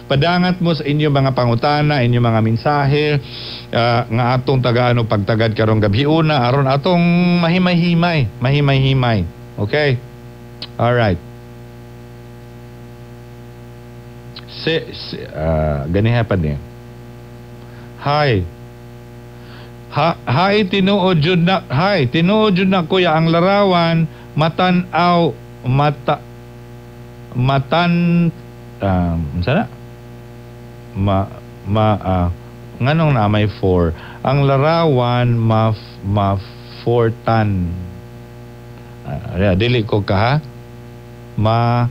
Padangat mo sa inyong mga pangutana, inyong mga mensahe nga atong tagaan og pagtagad karong gabi una aron atong mahimay-himay, mahimay-himay. Okay? All right. Si ganiha pa niya. Hi. Ha, hi, tinuod jud na, hi, tinuod jud na, kuya, ang larawan matan-aw mata matan unsa na? Ma ma nganong na may 4 ang larawan ma ma 4 tan, dili ko ka ha, ma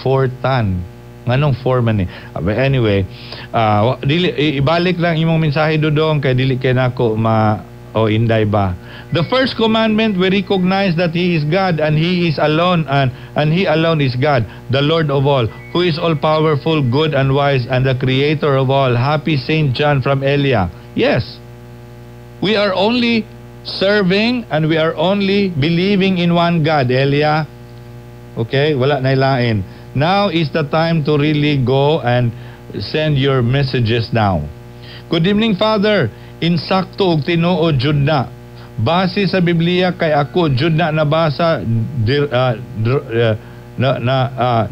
4 tan, nganong 4 man eh? But anyway, dili, ibalik lang imong mensahe, Dudong, kay dili kay nako ma o inday ba. The first commandment, we recognize that He is God and He is alone and He alone is God, the Lord of all, who is all powerful, good and wise, and the creator of all. Happy Saint John from Elia. Yes, we are only serving and we are only believing in one God, Elia. Okay, wala na ilain. Now is the time to really go and send your messages now. Good evening, Father. Insakto og tinuod jud na. Base sa Biblia kay ako jud na nabasa dir, dr, na na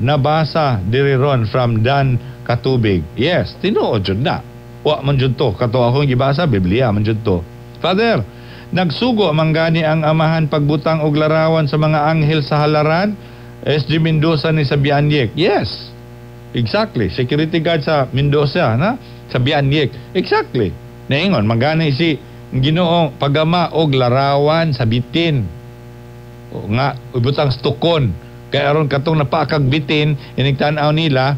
nabasa diri ron from Dan Katubig. Yes, tinuod jud na. Wa man jud to kato akong gibasa, Biblia man jud to. Father, nagsugo man gani ang amahan pagbutang og larawan sa mga anghel sa halaran. SG Mendoza ni sa Bianyek. Yes. Exactly. Security guard sa Mendoza, na? Sa Bianyek. Exactly. Naingon, magani si Ginoo pagama og larawan sa bitin. O nga, ibutang stukon. Kaya aron katong napaakag bitin, inig tan-aw nila,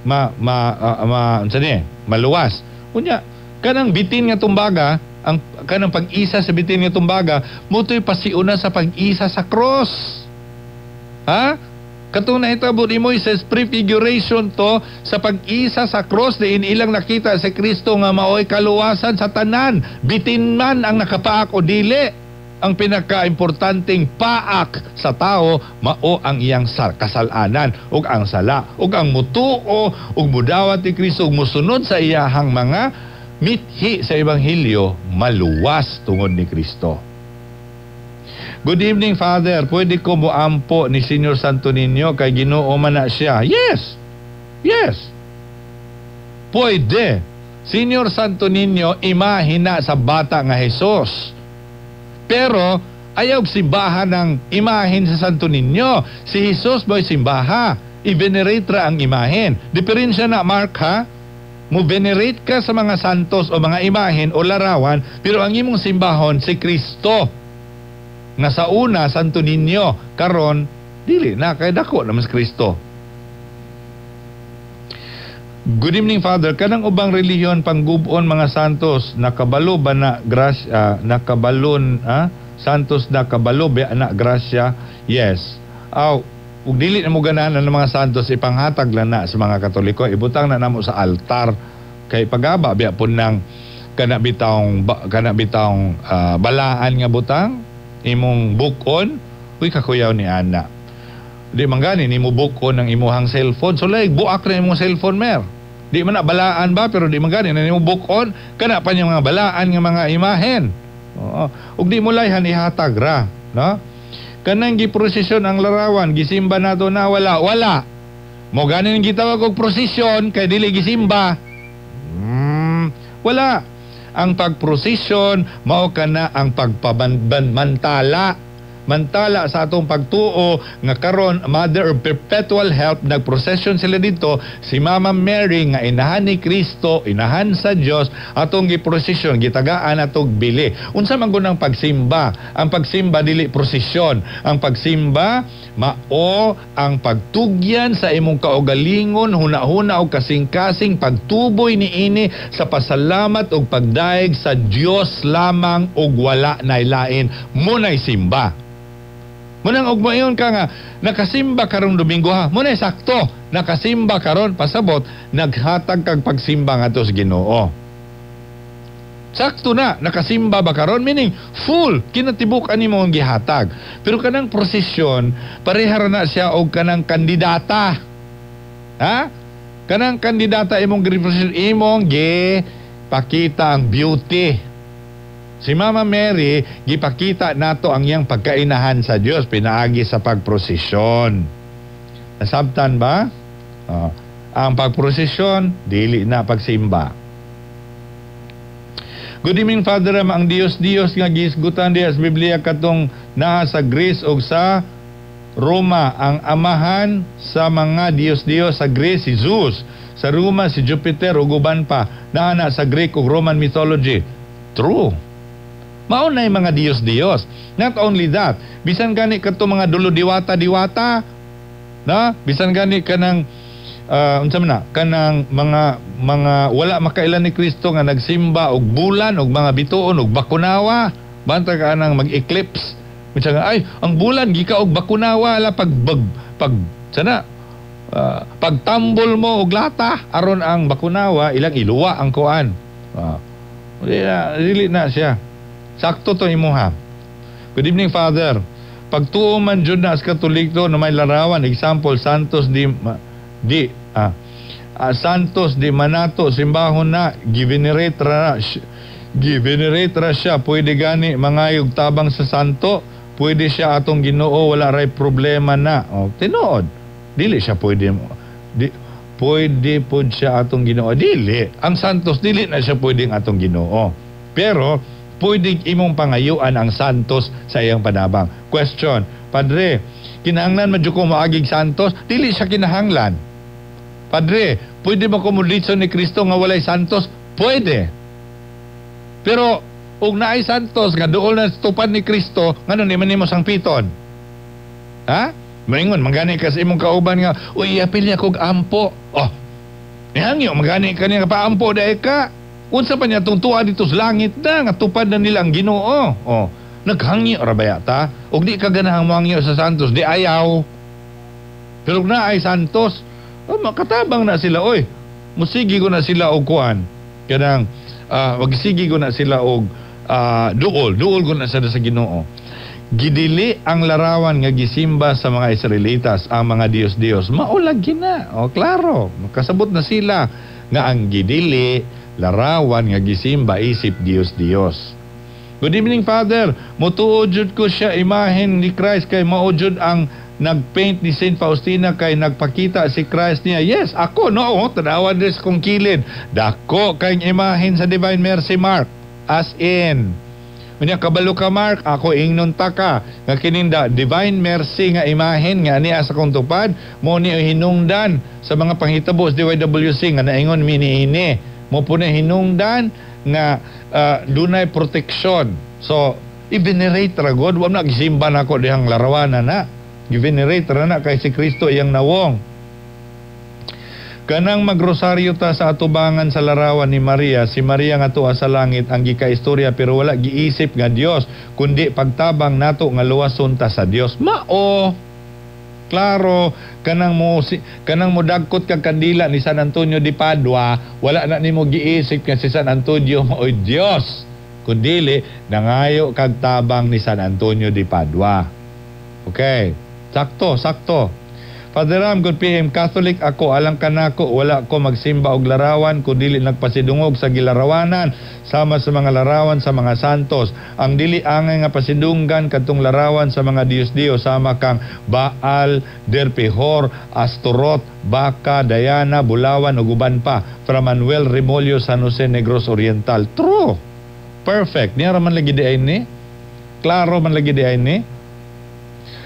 ma ma ma unsa ni? Maluwas. Unya, kanang bitin nga tumbaga, ang kanang pag-isa sa bitin nga tumbaga, mutoy pasiuna sa pag-isa sa cross. Ha? Katong nahitabo ni Moises, prefiguration to sa pag-isa sa cross diin ilang nakita si Kristo nga maoy kaluwasan sa tanan. Bitin man ang nakapaak o dili. Ang pinaka-importanteng paak sa tao mao ang iyang kasalanan ug ang sala ug ang mutuo ug mudawat ni Kristo ug musunod sa iyahang mga mithi sa ebanghelyo, maluwas tungod ni Kristo. Good evening, Father. Pwede ko moampo ni Senior Santo Niño kay Ginoo man na siya? Yes. Yes. Pwede. Senior Santo Niño, imahe na sa bata nga Jesus. Pero ayaw simbahan ng imahen sa Santo Niño. Si Jesus mo'y simbaha. I-venerate ra ang imahen. Diferensya na, Mark, ha? Mo venerate ka sa mga santos o mga imahen o larawan, pero ang imong simbahon si Kristo. Nga sa una, Santo Niño, karon dili na kay dako naman si Kristo. Good evening, Father. Kanang ubang relihiyon panggubon mga santos, nakabalo ba na grasya, nakabalon, santos nakabalo ba na grasya? Yes. Aw, ug dili na mo ganahan ang mga santos, ipanghatag lang na sa mga Katoliko, ibutang na namo sa altar kay pagaba biya pud nang kana bitawng balaan nga butang imong bukon. Uy, kakuyaw ni ana. Di man gani nimo bukon ang imuhang cellphone. So like buak na imong cellphone, mer. Di man na balaan ba, pero di man gani na nimo bukon kana pa yung mga balaan nga mga imahen. Oo. Ug di mo layhan, ihatag ra, no? Kanang giprosesyon ang larawan, gisimba nato na? Wala, wala. Mo gani ning gitawag og prosesyon kay dili gisimba. Wala. Ang pagprosesyon mao kana ang pagpamantala mantala sa atong pagtuo nga karon Mother of Perpetual Help, nagprosesyon sila dito, si Mama Mary nga inahan ni Kristo, inahan sa Dios, atong giprosesyon, gitagaan atong bili. Unsa man gud ang pagsimba? Ang pagsimba dili prosesyon. Ang pagsimba mao ang pagtugyan sa imong kaugalingon, hunahuna og kasing-kasing, pagtuboy niini sa pasalamat og pagdaig sa Dios lamang ug wala nay lain. Munay simba. Munang og moingon ka nga nakasimba karong Domingo ha, munay sakto, nakasimba karon, pasabot naghatag kag pagsimba ngadto sa Ginoo. Sakto na, nakasimba ba karon? Meaning, full, kinatibuk ani mo ang gihatag. Pero kanang prosesyon, pareha ra na siya og kanang kandidata. Ha? Kanang kandidata imong gi imong gi pakita ang beauty. Si Mama Mary, gipakita nato ang iyang pagkainahan sa Dios pinaagi sa pagprosesyon. Nasabtan ba? Oh. Ang pagprosesyon, dili na pagsimba. Good evening, Father Ram. Ang Diyos-Diyos nga gihisgutan diha sa Biblia katong naa sa Greece og sa Roma. Ang amahan sa mga Diyos-Diyos sa Greece si Zeus, sa Roma si Jupiter ug uban pa. Naa na sa Greek ug Roman mythology. True. Mao na yung mga Diyos-Diyos. Not only that, bisan gani kadto mga dulo diwata-diwata, na bisan gani kanang unsa man na kanang mga wala makailan ni Kristo nga nagsimba og bulan og mga bituon og bakunawa, banta ka anang mag-eclipse. Minsan nga, ay, ang bulan gika og bakunawa la pag pag, pag sana pagtambol mo og lata aron ang bakunawa ilang iluwa ang kuan. Dili na, dili na siya sakto to imuha. Good evening, Father. Pagtuo man jud na as Katoliko na may larawan, example, Santos di di ah, ah, Santos di manato simbahon na givenerate ra givenerate ra siya, pwede gani mangayog tabang sa santo, pwede siya atong Ginoo, wala ray problema na. Oh, tinuod, dili siya pwede di, pwede pod siya atong Ginoo. Dili ang santos, dili na siya pwedeng atong Ginoo, pero pwede imong pangayuan ang santos sa iyang panabang. Question, Padre, kinahanglan man jud ko moagig santos? Dili siya kinahanglan. Padre, pwede ba ko molitso ni Kristo nga walay santos? Pwede. Pero ug naay santos nga duol na tupad ni Kristo, ngano ni man nimo sangpiton? Ha? Maingon magani ka sa imong kauban nga, "Uy, apil niya kog ampo." Oh. Nihangyo magani ka niya paampo dai ka. Unsa pa niya tong tuwa dito sa langit na nga tupad na nila ang Ginoo. Oh. Naghangyo ra ba yata? Ug di ka ganahang mohangyo sa santos, di ayaw. Pero kung naay santos, oh, makatabang na sila, oy. Musigi ko na sila og kuan. Kanang magsigi ko na sila og duol, duol ko na sila sa Ginoo. Gidili ang larawan nga gisimba sa mga Israelitas, ang mga Diyos-Diyos. Mao lagi na. O, klaro, kasabot na sila nga ang gidili larawan nga gisimba isip Diyos-Diyos. Good evening, Father. Mutuo jud ko siya imahen ni Christ kay mao jud ang nagpaint ni Saint Faustina kay nagpakita si Christ niya. Yes, ako no, oh, tanawan des kong kilid. Dako kay imahen sa Divine Mercy, Mark. As in. Unya kabalo ka, Mark, ako ingnon ta ka nga kininda Divine Mercy nga imahen nga niya sa kong tupad mo ni hinungdan sa mga panghitabo sa DYWC nga naingon mi niini. Mo po na hinungdan nga dunay protection. So, i-venerate ra god, wa na gisimba nako dihang larawanan na. Givenerate ra na kay si Kristo iyang nawong. Kanang magrosaryo ta sa atubangan sa larawan ni Maria, si Maria nga tuwa sa langit ang gikaistorya pero wala giisip nga Dios, kundi pagtabang nato nga luwason ta sa Dios. Mao. Klaro, kanang mo si, kanang mo dagkot kag kandila ni San Antonio de Padua, wala na nimo giisip nga si San Antonio maoy Dios. Kundili nangayo kag tabang ni San Antonio de Padua. Okay. Sakto, sakto. Father Ram, good PM. Catholic ako, alang kanako, wala ko magsimba og larawan, kun dili nagpasidungog sa gilarawanan, sama sa mga larawan sa mga santos. Ang dili angay nga pasidunggan kadtong larawan sa mga Diyos-Diyos, sama kang Baal, Derpehor, Astorot, Baka, Diana, Bulawan, ug uban pa. Fra Manuel Remolio, San Jose, Negros Oriental. True. Perfect. Niya raman lagi di ay ni. Klaro man lagi di ay ni.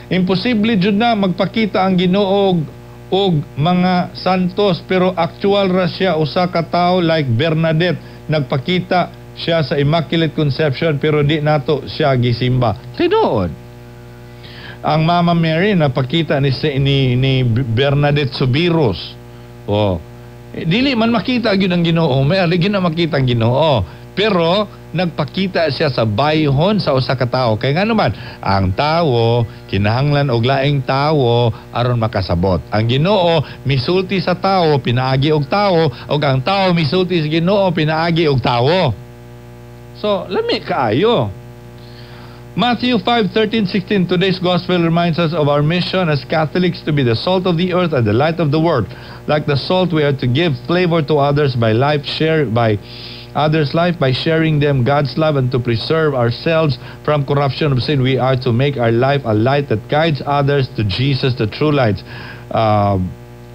Imposible jud na magpakita ang Ginoo og mga santos, pero actual ra siya usa ka tawo like Bernadette, nagpakita siya sa Immaculate Conception pero di nato siya gisimba. Tinuod. Ang Mama Mary napakita ni Bernadette Soubirous. Oh. Eh, dili man makita gyud ang Ginoo, may ali gyud na makita ang Ginoo. Pero nagpakita siya sa bayhon sa usa ka tawo. Kay ngano man, ang tawo kinahanglan og laing tawo aron makasabot. Ang Ginoo misulti sa tawo pinaagi og tawo, ug ang tawo misulti sa Ginoo pinaagi og tawo. So, lami kaayo. Matthew 5, 13, 16. Today's gospel reminds us of our mission as Catholics to be the salt of the earth and the light of the world. Like the salt, we are to give flavor to others by life share by others' life by sharing them God's love and to preserve ourselves from corruption of sin. We are to make our life a light that guides others to Jesus, the true light.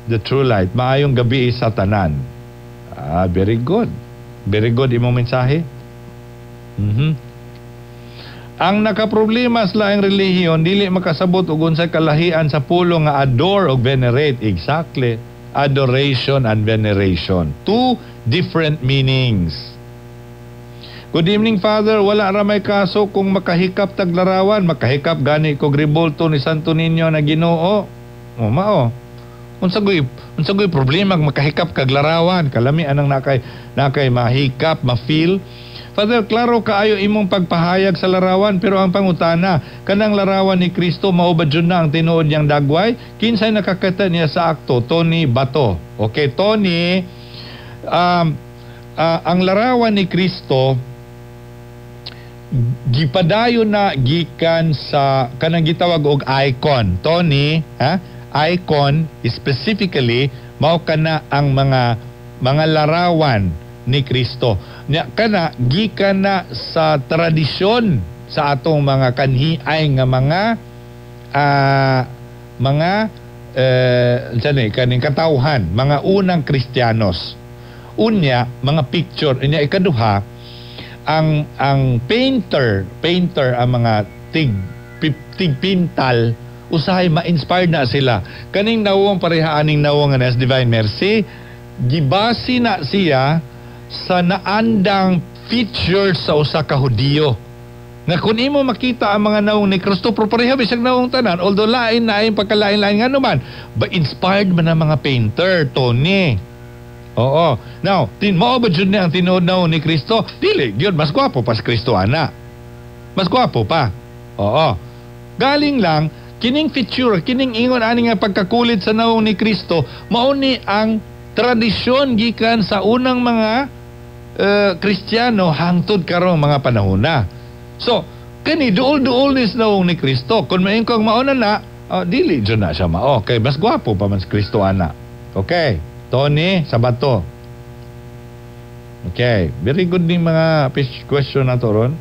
The true light. Maayong gabi sa tanan. Ah, very good. Very good imong mensahe. Ang nakaproblema sa laing relihiyon dili makasabot og unsay kalahian sa pulong nga adore og venerate. Exactly. Adoration and veneration. Two different meanings. Good evening, Father. Wala ra may kaso kung makahikap tag larawan. Makahikap gani kog rebulto ni Santo Niño na Ginoo. O mao. Unsa goy problema kung makahikap kag larawan? Kalami anang nakay mahikap, ma-feel. Father, klaro kaayo imong pagpahayag sa larawan, pero ang pangutana, kanang larawan ni Kristo, mao ba jud na ang tinuod niyang dagway? Kinsay nakakita niya sa akto? Tony Bato. Okay, Tony, ang larawan ni Kristo gipadayon na gikan sa kanang gitawag og icon. Tony, ha? Icon specifically mao kana ang mga larawan ni Kristo. Nya kana gikan na sa tradisyon sa atong mga kanhiay nga mga unsa ni kaning katawhan, mga unang Kristiyanos. Unya, mga picture unya, ikaduha, ang painter, ang mga tigpintal, usahay ma-inspired na sila kaning nawong, pareha aning nawong nga nas Divine Mercy, gibase na siya sa naandang features sa usa ka Hudiyo nga kung imo makita ang mga nawong ni Kristo, pero pareha bisag nawong tanan, although lain na ay pagkalain-lain, nga naman ba inspired man ang mga painter, Tony. Oo. Now, mao ba jud ni ang tinuod nawong ni Kristo? Dili, gyud, mas gwapo pa si Kristo ana. Mas gwapo pa. Oo. Galing lang kining feature, kining ingon ani nga pagkakulit sa nawong ni Kristo, mao ni ang tradisyon gikan sa unang mga Kristiyano hangtod karong mga panahon na. So, kani duol-duol ni sa nawong ni Kristo. Kung maingkong kang mao na na, dili jud na siya mao. Kay mas gwapo pa man si Kristo ana. Okay. Tony, sa bato. Okay. Very good ning mga question na to ron.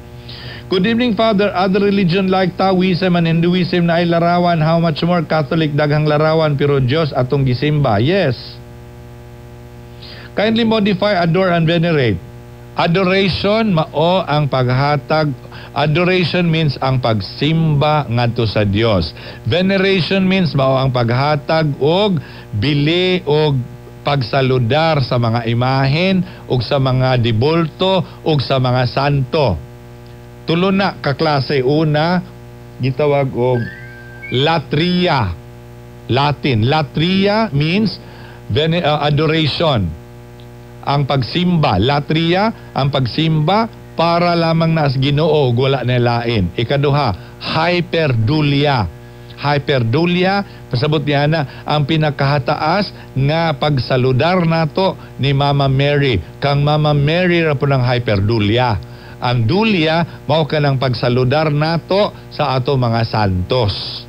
Good evening, Father. Other religion like Taoism and Hinduism naay larawan. How much more Catholic, daghang larawan, pero Diyos atong gisimba. Yes. Kindly modify adore and venerate. Adoration mao ang paghatag. Adoration means ang pagsimba ngadto sa Dios. Veneration means mao ang paghatag og bili og pagsaludar sa mga imahen ug sa mga dibulto ug sa mga santo. Tulo na kaklase. Una, gitawag og latria. Latin. Latria means adoration. Ang pagsimba. Latria, ang pagsimba para lamang na sa Ginoo ug wala na lain. Ikaduha, hyperdulia. Hyperdulia, pasabot niya na ang pinakahataas nga pagsaludar nato ni Mama Mary. Kang Mama Mary ra po ng hyperdulia. Ang dulia mao kanang pagsaludar nato sa ato mga santos.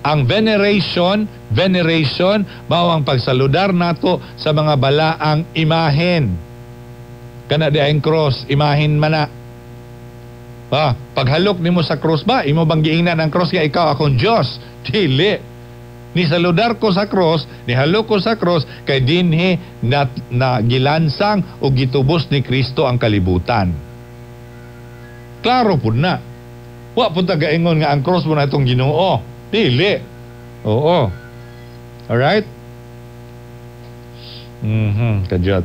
Ang veneration, veneration mao ang pagsaludar nato sa mga balaang imahen. Kana di ang cross, imahen man na. Ah, paghalok nimo sa cross ba, imo bang giingnan ang cross nga ikaw akong Dios? Dili. Ni saludar ko sa cross, nihalok ko sa cross kay dinhi na gilansang o gitubos ni Kristo ang kalibutan. Klaro pud na. Wa pud ta gaingon nga ang cross mo na itong Ginoo. Dili. Oo. Alright? Kadyot.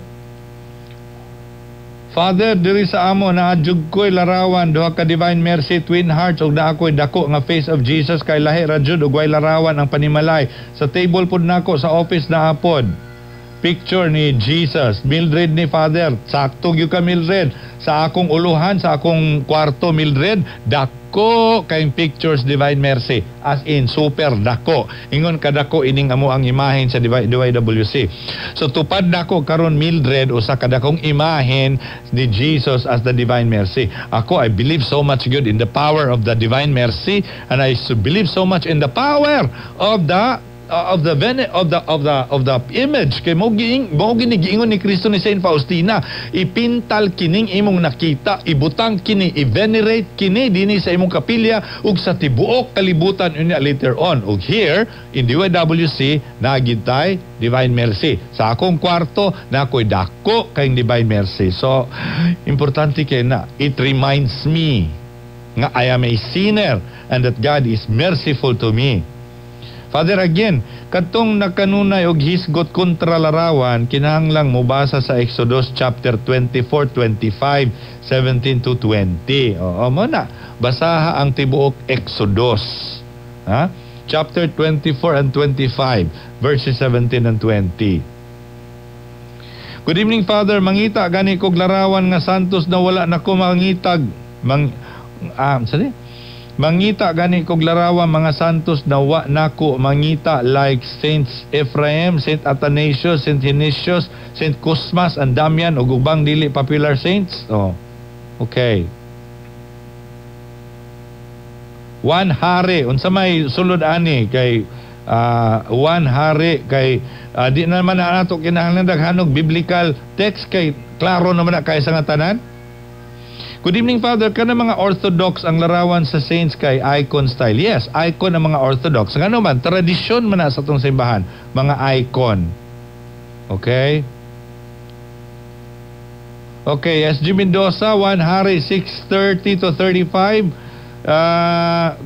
Father, diri sa amo naa jud ko'y larawan, duha ka Divine Mercy, Twin Hearts, ug naa ko'y dako nga face of Jesus kay lahi ra jud ug way larawan ang panimalay. Sa table pud nako sa office naa pod. Picture ni Jesus, Mildred ni Father. Sakto gyud ka, Mildred. Sa akong uluhan, sa akong kwarto, Mildred, dako Dako kayong pictures Divine Mercy. As in, super dako. Ingon kadako ining amo ang imahen sa DYWC. So tupad nako karon, Mildred, usa ka dakong imahen ni Jesus as the Divine Mercy. Ako, I believe so much good in the power of the Divine Mercy and I believe so much in the power of the vene, of the image kay mo gini giingon ni Kristo ni Saint Faustina, ipintal kining imong nakita, ibutang kini, i-venerate kini dinhi sa imong kapilya ug sa tibuok kalibutan unya later on. Ug here in DYWC naa gyud tay Divine Mercy. Sa akong kwarto naa ko'y dako kay Divine Mercy. So importante kay na it reminds me nga I am a sinner and that God is merciful to me. Father, again, katong nakanunay og hisgot kontra larawan, kinahanglang mobasa sa Exodus chapter 24, 25, 17 to 20. Oo, mo na. Basaha ang tibuok Exodus. Ha? Chapter 24 and 25, verses 17 and 20. Good evening, Father. Mangita gani kog larawan nga santos na wala na ko mangitag mang sali? Mangita gani kog larawan mga santos na wa nako mangita like Saints Ephraim, Saint Athanasius, Saint Genesius, Saint Cosmas and Damian ug ubang dili popular saints. Oh. Okay. Juan Hari, unsa may sulod ani kay Juan Hari kay di naman na nato kinahanglan daghanog biblical text kay klaro naman na kay sa nga tanan. Good evening, Father. Kana mga Orthodox, ang larawan sa saints kay icon style. Yes, icon ang mga Orthodox. Ngano man, tradisyon man na sa atong simbahan, mga icon. Okay? Okay, SG Mendoza, 1 Hari 6:30 to 35.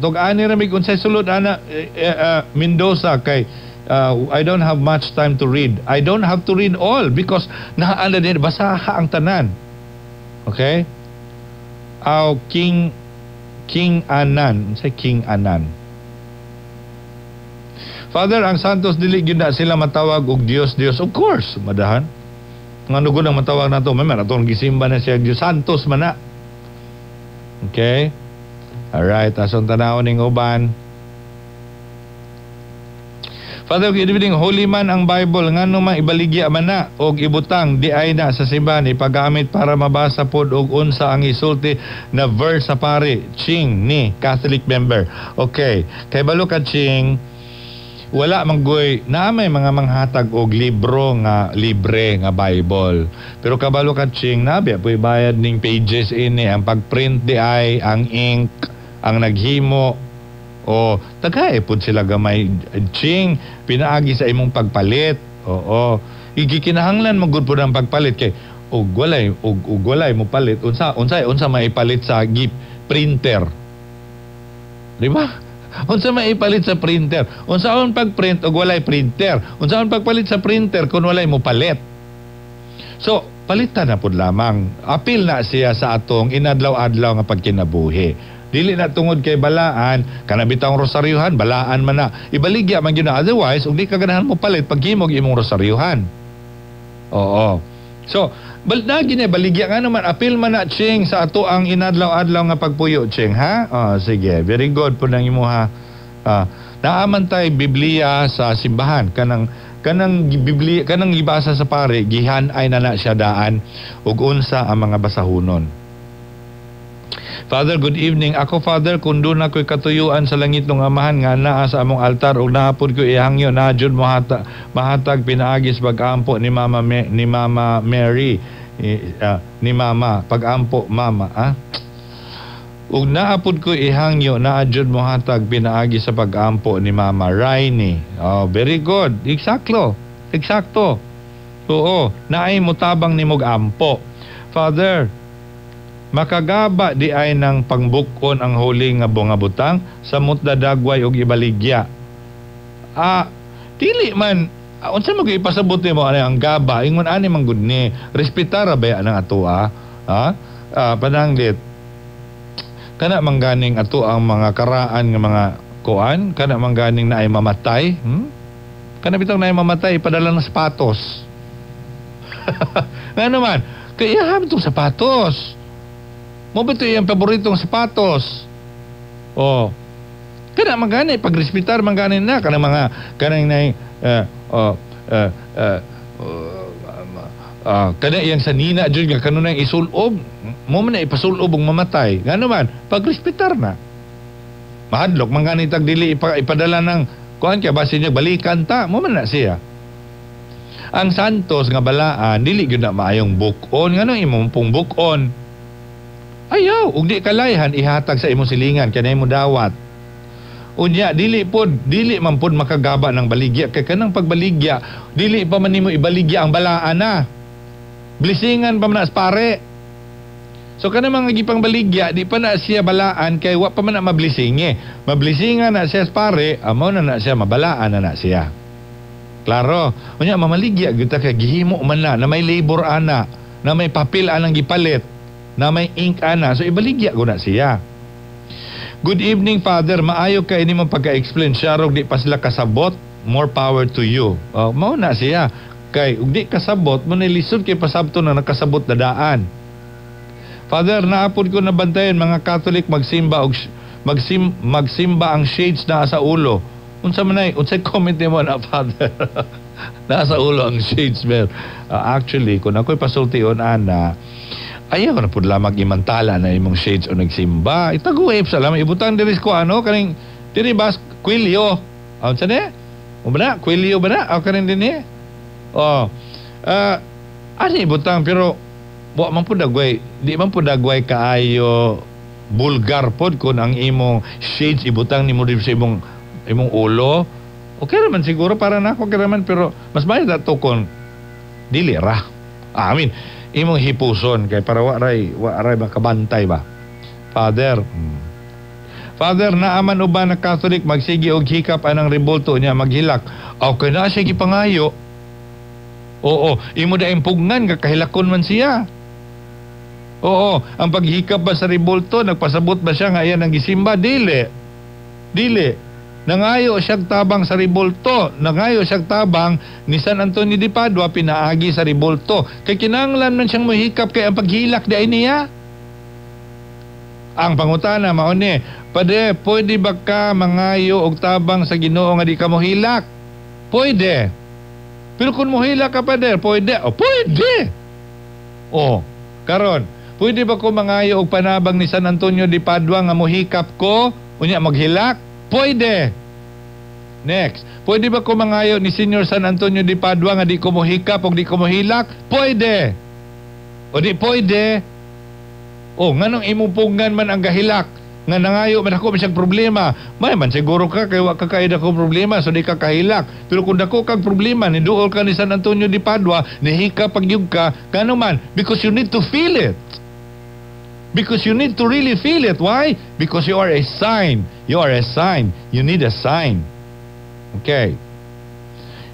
Tug-ani ra mig unsay sulod ana Mendoza kay I don't have much time to read. I don't have to read all because naa na din, basaha ang tanan. Okay? Aw King Anan, unsay King Anan? Father, ang santos dili gyud na sila matawag og Dios Dios. Of course, madahan. Ngano gud ang matawag nato, may man atong gisimba na siya Dios Santos man na. Okay? Alright, asong tanawon ning uban. Father, good evening. Holy man ang Bible. Ngano man ibaligya man na og ibutang di ay na sa simbahan ipagamit para mabasa pod og unsa ang isulti na verse sa pare? Ching ni Catholic member. Okay. Kay balo ka, Ching, wala manggoy na may mga manghatag og libro nga libre nga Bible. Pero kabalo ka, Ching, nabi po'y bayad ning pages ini, ang pagprint di ay, ang ink, ang naghimo o tagay pud sila gamay, Ching, pinaagi sa imong pagpalit. Oo. Igikinahanglan mo gud pud ang pagpalit kay og walay mo palit, unsa maipalit sa gi printer? Di ba? Unsa maipalit sa printer? Unsaon pagprint og walay printer? Unsaon pagpalit sa printer kung walay mo palit? So, palitan na pud lamang. Apil na siya sa atong inadlaw-adlaw nga pagkinabuhi. Dili na tungod kay balaan, kana bitawng rosaryuhan, balaan man na. Ibaligya man gyud na. Otherwise, ug di ka ganahan mo palit, paghimog imong rosaryuhan. Oo. So, bal na gini baligya nga naman, apil man na, Ching, sa ato ang inadlaw-adlaw nga pagpuyo, Ching, ha? Oh, sige, very good po nang imuha. Ah, naaman tay Biblia sa simbahan kanang Biblia kanang gibasa sa pare, gihan ay na na siya daan ug unsa ang mga basahunon. Father, good evening. Ako, Father, kung doon ako'y katuyuan sa langit ng Amahan nga naa sa among altar ug naapod ko ihangyo na jud mahatag pinaagi sa pag-ampo ni Mama Mary, ni Mama pag-ampo Mama ah. Ug naapod ko ihangyo naa jud mohatag pinaagi sa pag-ampo ni Mama Rainy. Oh, very good. Exacto. Eksakto. Oo, naay mutabang nimog ampo. Father, makagaba di ay ng pangbukon ang huli nga bunga butang sa mutdadagway og ibaligya? Ah, dili man unsa mo ipasabot nimo ani ang gaba, ingon ani man gud ni respetara ba ang ato ah? Ha? Ah, pananglit kana mangganing ato ang mga karaan nga mga kuan, kana mangganing na ay mamatay, Kana bitong na ay mamatay, ipadala ng sapatos. Nga naman kay iya itong sapatos mo ba ito iyang paboritong sapatos? Oh. Kana man gani pagrespetar man gani na kanang mga kanang nay oh kana iyang sanina jud nga kanunay isulob mo man na ipasulob og mamatay. Ngano man pagrespetar na. Mahadlok man gani tag dili ipadala ng kuan kay basin niya balikan ta mo man na siya. Ang santos nga balaan dili gyud na maayong buk-on, ngano imong pong buk-on? Ayaw, ug di kalayhan ihatag sa imong silingan kay mo dawat. Unya dili man pod makagaba ng baligya kay kanang pagbaligya dili pa man nimo ibaligya ang balaan na. Blessingan pa man na sa pare. So kanang mga gipang baligya di pa na siya balaan kay wa pa man na mablessingi. Mablessingan na siya sa pare, amo na na siya mabalaan na na siya. Klaro. Unya mamaligya gyud ta kay gihimo man na na may labor ana, na may papel anang gipalit, na may ink ana. So ibaligya ko na siya. Good evening, Father. Maayo kay ini mong pagka-explain. Siya rog di pa sila kasabot. More power to you. Oh, mao na siya. Kay ug di kasabot, mo nilisod kay pasabto na nakasabot na daan. Father, naapod ko nabantayan mga Catholic magsimba og magsimba ang shades naa sa ulo. Unsa man ay, unsay comment nimo na, Father? Naa sa ulo ang shades, man. Actually, kung ako'y pasultion ana, ayaw na pud lamang imantala na imong shades o nagsimba. Itaguip sa lamang ibutang diri ko ano kaning diri bas kwilyo. Ah, unsa ni? O ba na? Kwilyo ba na? O kaning dinhi? Oh. Ano ibutang pero wa man pud dagway, di man pud dagway kaayo bulgar pod kung ang imong shades ibutang nimo diri sa imong ulo. Okay raman siguro para nako, okay raman, pero mas maayo dato kon dili ra. Ah, I mean, imong hipuson kay para wa ray makabantay ba. Father. Father, naaman uban na Catholic magsige og hikap anang rebulto niya maghilak. Okay na siya gipangayo. Oo, imo da impugngan kakahilakon man siya. Oo, ang paghikap ba sa rebulto, nagpasabot ba siya nga iyan ang gisimba? Dili. Dili. Nangayo siyang tabang sa rebulto. Nangayo siyang tabang ni San Antonio de Padua pinaagi sa rebulto. Kay kinahanglan man siyang mohikap kay ang paghilak di ay niya. Ang pangutana mao ni, Pade, pwede ba ka mangayo og tabang sa Ginoo nga di ka mohilak? Pwede. Pero kung mohilak ka, Pader, pwede. O, pwede. O, karon, pwede ba ko mangayo og panabang ni San Antonio de Padua nga mohikap ko, unya maghilak? Pwede. Next, pwede ba ko mangayo ni Senior San Antonio de Padua nga di ko mohikap o di ko mohilak? Pwede. O di pwede. O, nganong imong punggan man ang gahilak? Nga nangayo man ako man siyang problema. May man siguro ka kay wa ka kay dako problema so di ka kahilak. Pero kung dako kag problema ni duol ka ni San Antonio de Padua, nihika pagyug ka, kano man? Because you need to feel it. Because you need to really feel it. Why? Because you are a sign. You are a sign. You need a sign. Okay.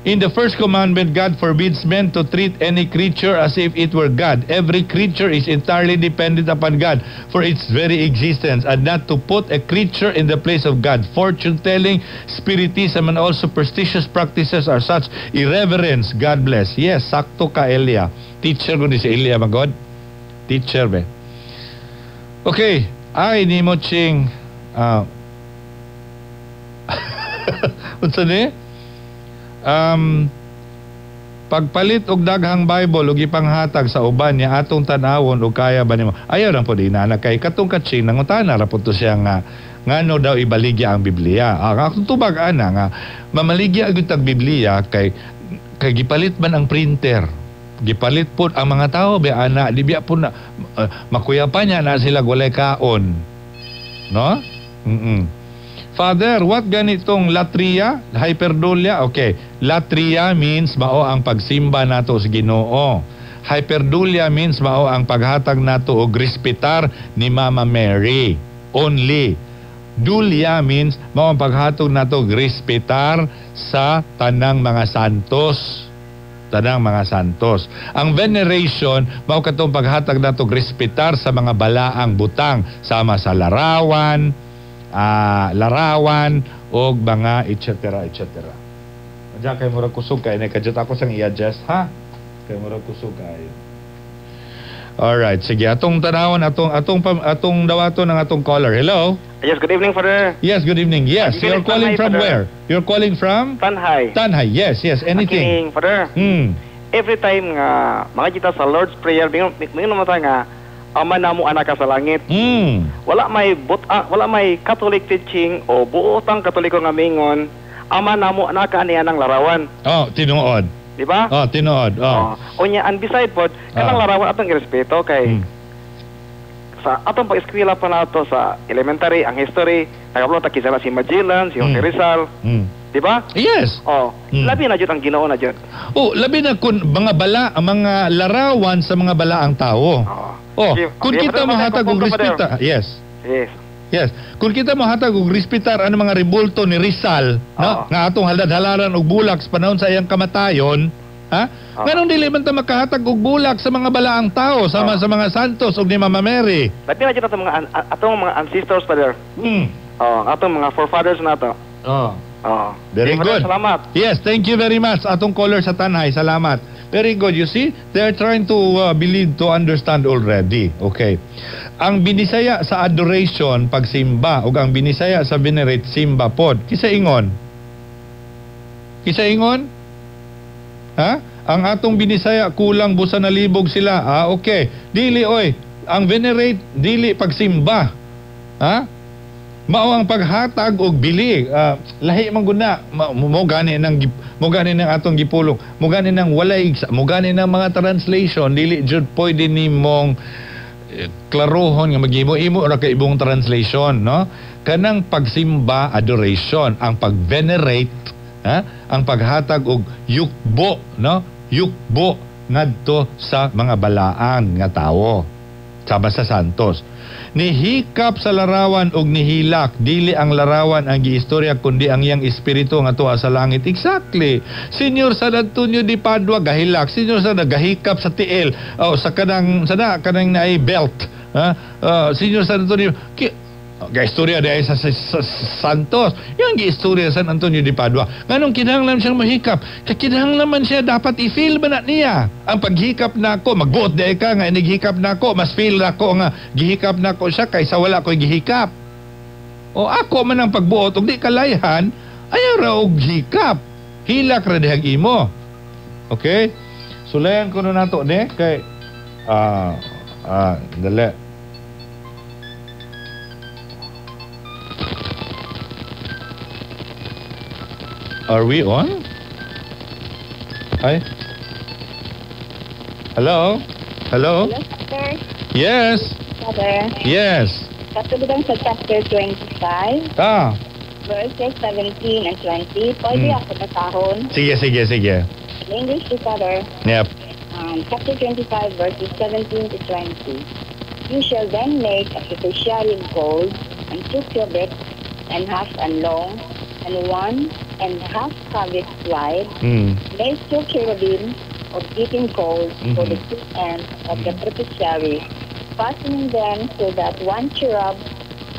In the first commandment, God forbids men to treat any creature as if it were God. Every creature is entirely dependent upon God for its very existence, and not to put a creature in the place of God. Fortune telling, spiritism, and all superstitious practices are such irreverence. God bless. Yes, sakto ka, Elia. Teacher ko ni si Elia, magod. Teacher, be. Okay. Ay, ni mo ching. Unsa ni? Pagpalit og daghang Bible ug ipanghatag sa uban niya atong tan-awon og kaya ba nimo. Ayaw lang pod inana kay katong katsing nangutana ra pud to siya nga ngano daw ibaligya ang Biblia. Ah, akong tubag ana nga mamaligya gyud tag Biblia kay kay gipalit man ang printer. Gipalit pod ang mga tao be ana di biya po na makuyapan niya na sila walay kaon. No? Father, what ganitong latria? Hyperdulia? Okay. Latria means mao ang pagsimba nato sa Ginoo. Hyperdulia means mao ang paghatag nato og respetar ni Mama Mary. Only. Dulia means mao ang paghatag nato og respetar sa tanang mga santos. Tanang mga santos. Ang veneration mao katong paghatag nato og respetar sa mga balaang butang sama sa larawan, larawan og mga etc. etc. Diyan kay murag kusog kay, kadyot ako sang i-adjust ha. Kay murag kusog kayo. Alright, sige. Atong tanawon, atong dawaton ang atong caller. Hello? Yes, good evening, Father. Yes, good evening. Yes, you're calling Tanhay, from Father. Where? You're calling from? Tanhay. Tanhay. Yes. Anything. Kining, Father. Every time nga makakita sa Lord's Prayer, mingon naman ta nga Ama namo anak ka sa langit. Wala may Catholic teaching o buotang Katoliko nga mingon Ama namo anak ka niya ng larawan. Oh, tinuod. Di ba? Oh, tinuod. Oh. Unya, and beside pod, kanang larawan atong irespeto kay sa atong pag-eskwela pa nato sa elementary, ang history, nakabulo ta kinsa si Magellan, si Jose Rizal. Di ba? Yes. Oh, labi na jud ang Ginoo na jud. Oh, labi na kun mga bala, ang mga larawan sa mga balaang tao. Oh, Sige, kung okay, kita Father, mohatag og Father. respeta. Yes. Yes. Yes. Kung kita mohatag og respetar ang mga rebulto ni Rizal, no, nga atong halad-halaran og bulak sa panahon sa iyang kamatayon, ha? Nganong dili man ta makahatag og bulak sa mga balaang tao sama sa mga santos og ni Mama Mary? Labi na jud atong mga ancestors, Father. Oh, atong mga forefathers nato. Oh. Oh. Very Okay, Father, good. salamat. Yes, thank you very much. Atong caller sa Tanhay, salamat. Very good. You see, they're trying to believe, to understand already. Okay. Ang binisaya sa adoration, pagsimba, ug ang binisaya sa venerate, simba pod. Kisa ingon? Kisa ingon? Ha? Ang atong binisaya, kulang busa nalibog sila. Ah, okay. Dili, oy. Ang venerate, dili pagsimba. Ha? Mao ang paghatag og bili. Lahi man gud na. Mo gani nang atong gipulong. Mo gani nang walay, mo gani nang mga translation dili jud pwede nimong klarohon nga maghimo-imo ra kay ibong translation, no? Kanang pagsimba, adoration, ang pag-venerate, ha? Ang paghatag og yukbo, no? Yukbo ngadto sa mga balaan nga tawo. Sama sa santos. Nihikap sa larawan og nihilak, dili ang larawan ang giistorya kundi ang iyang espiritu nga tuwa sa langit. Exactly. Senior San Antonio di Padua gahilak, senior sa gahikap sa tiil, oh, sa kanang sana kanang naay belt, ha? Senior San Antonio giistorya diay sa Santos. Yang giistorya San Antonio di Padua. Nganong kinahanglan siyang mahikap? Kay kinahanglan man siya dapat i-feel man na niya. Ang paghikap nako, magbuot diay ka nga inighikap nako, mas feel nako nga gihikap nako siya kaysa wala ko'y gihikap. O ako man ang pagbuot og di kalayhan, ayaw ra og hikap. Hilak ra dihang imo. Okay? Sulayan ko na nato ni kay dali. Are we on? Hi. Hello? Hello? Hello, Father. Yes. Father. Yes. Katulad sa chapter 25, verses 17 and 20. Pwede ako basahon? Sige, sige, sige. In English to Father. Yep. Chapter 25, verses 17 to 20. You shall then make a propitiatory of gold, and 2 cubits and half and long, and 1.5 cubits wide. Make 2 cherubim of beaten gold for the 2 ends of the propitiatory, fastening them so that one cherub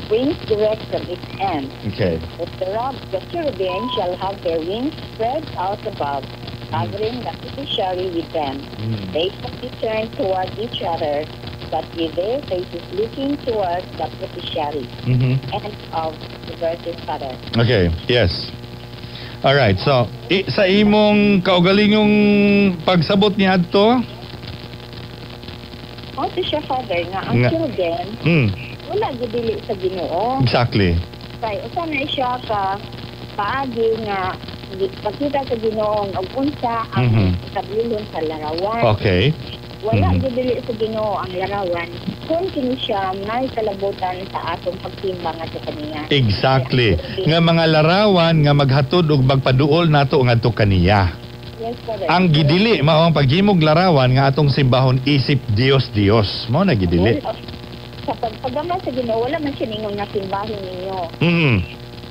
wings direct from its end. Okay. The cherubim shall have their wings spread out above, covering the propitiatory with them. They shall be turned toward each other, but with their faces looking towards the propitiatory. End of the verses, Father. Okay, yes. Alright, so, sa imong kaugalingong pagsabot ni adto? Oh, siya, Father, nga ang children, wala gidili sa Ginoo. Exactly. Kay usa na siya ka paagi nga pagkita sa Ginoo og unsa ang kabilon sa larawan. Okay. Wala gidili sa Ginoo ang larawan kung kini siya may kalabutan sa atong pagsimba ngadto kaniya. Exactly. Nga mga larawan nga maghatod og magpaduol nato ngadto kaniya. Yes, Father. Ang gidili mao ang paghimog larawan nga atong simbahon isip Dios Dios. Mao na gidili. Sa pagpagama sa Ginoo wala man siya ningon nga simbahon ninyo.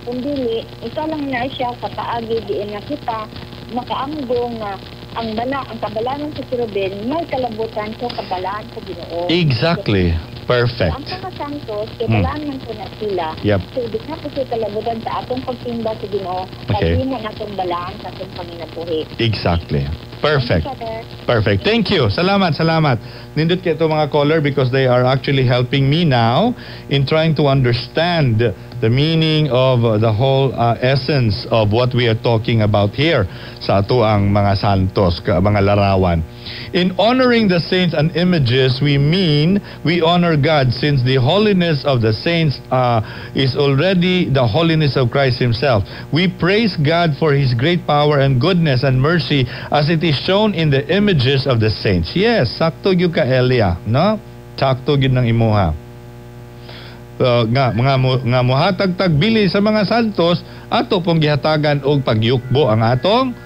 Kung dili, isa lang na siya sa paagi diin nga kita makaamgo nga ang bala, ang kabalanan sa cherubin may kalabutan sa kabalaan sa Ginoo. Exactly. Perfect. Ang mga santos, kay balaan man po na sila. Yep. So, di na po siya kalabutan sa atong pagsimba sa Ginoo, Okay. paghimo natong balaan sa atong panginabuhi. Exactly. Perfect. Thank you, Father. Perfect. Thank you. Salamat, salamat. Nindot kaayo mga caller because they are actually helping me now in trying to understand the meaning of the whole essence of what we are talking about here sa ato ang mga santos, mga larawan. In honoring the saints and images, we mean we honor God, since the holiness of the saints is already the holiness of Christ Himself. We praise God for His great power and goodness and mercy as it is shown in the images of the saints. Yes, sakto gyud ka, Elia, no? Sakto gyud ng imuha. Nga mga mo, nga mohatag tag bili sa mga santos, ato pong gihatagan og pagyukbo ang atong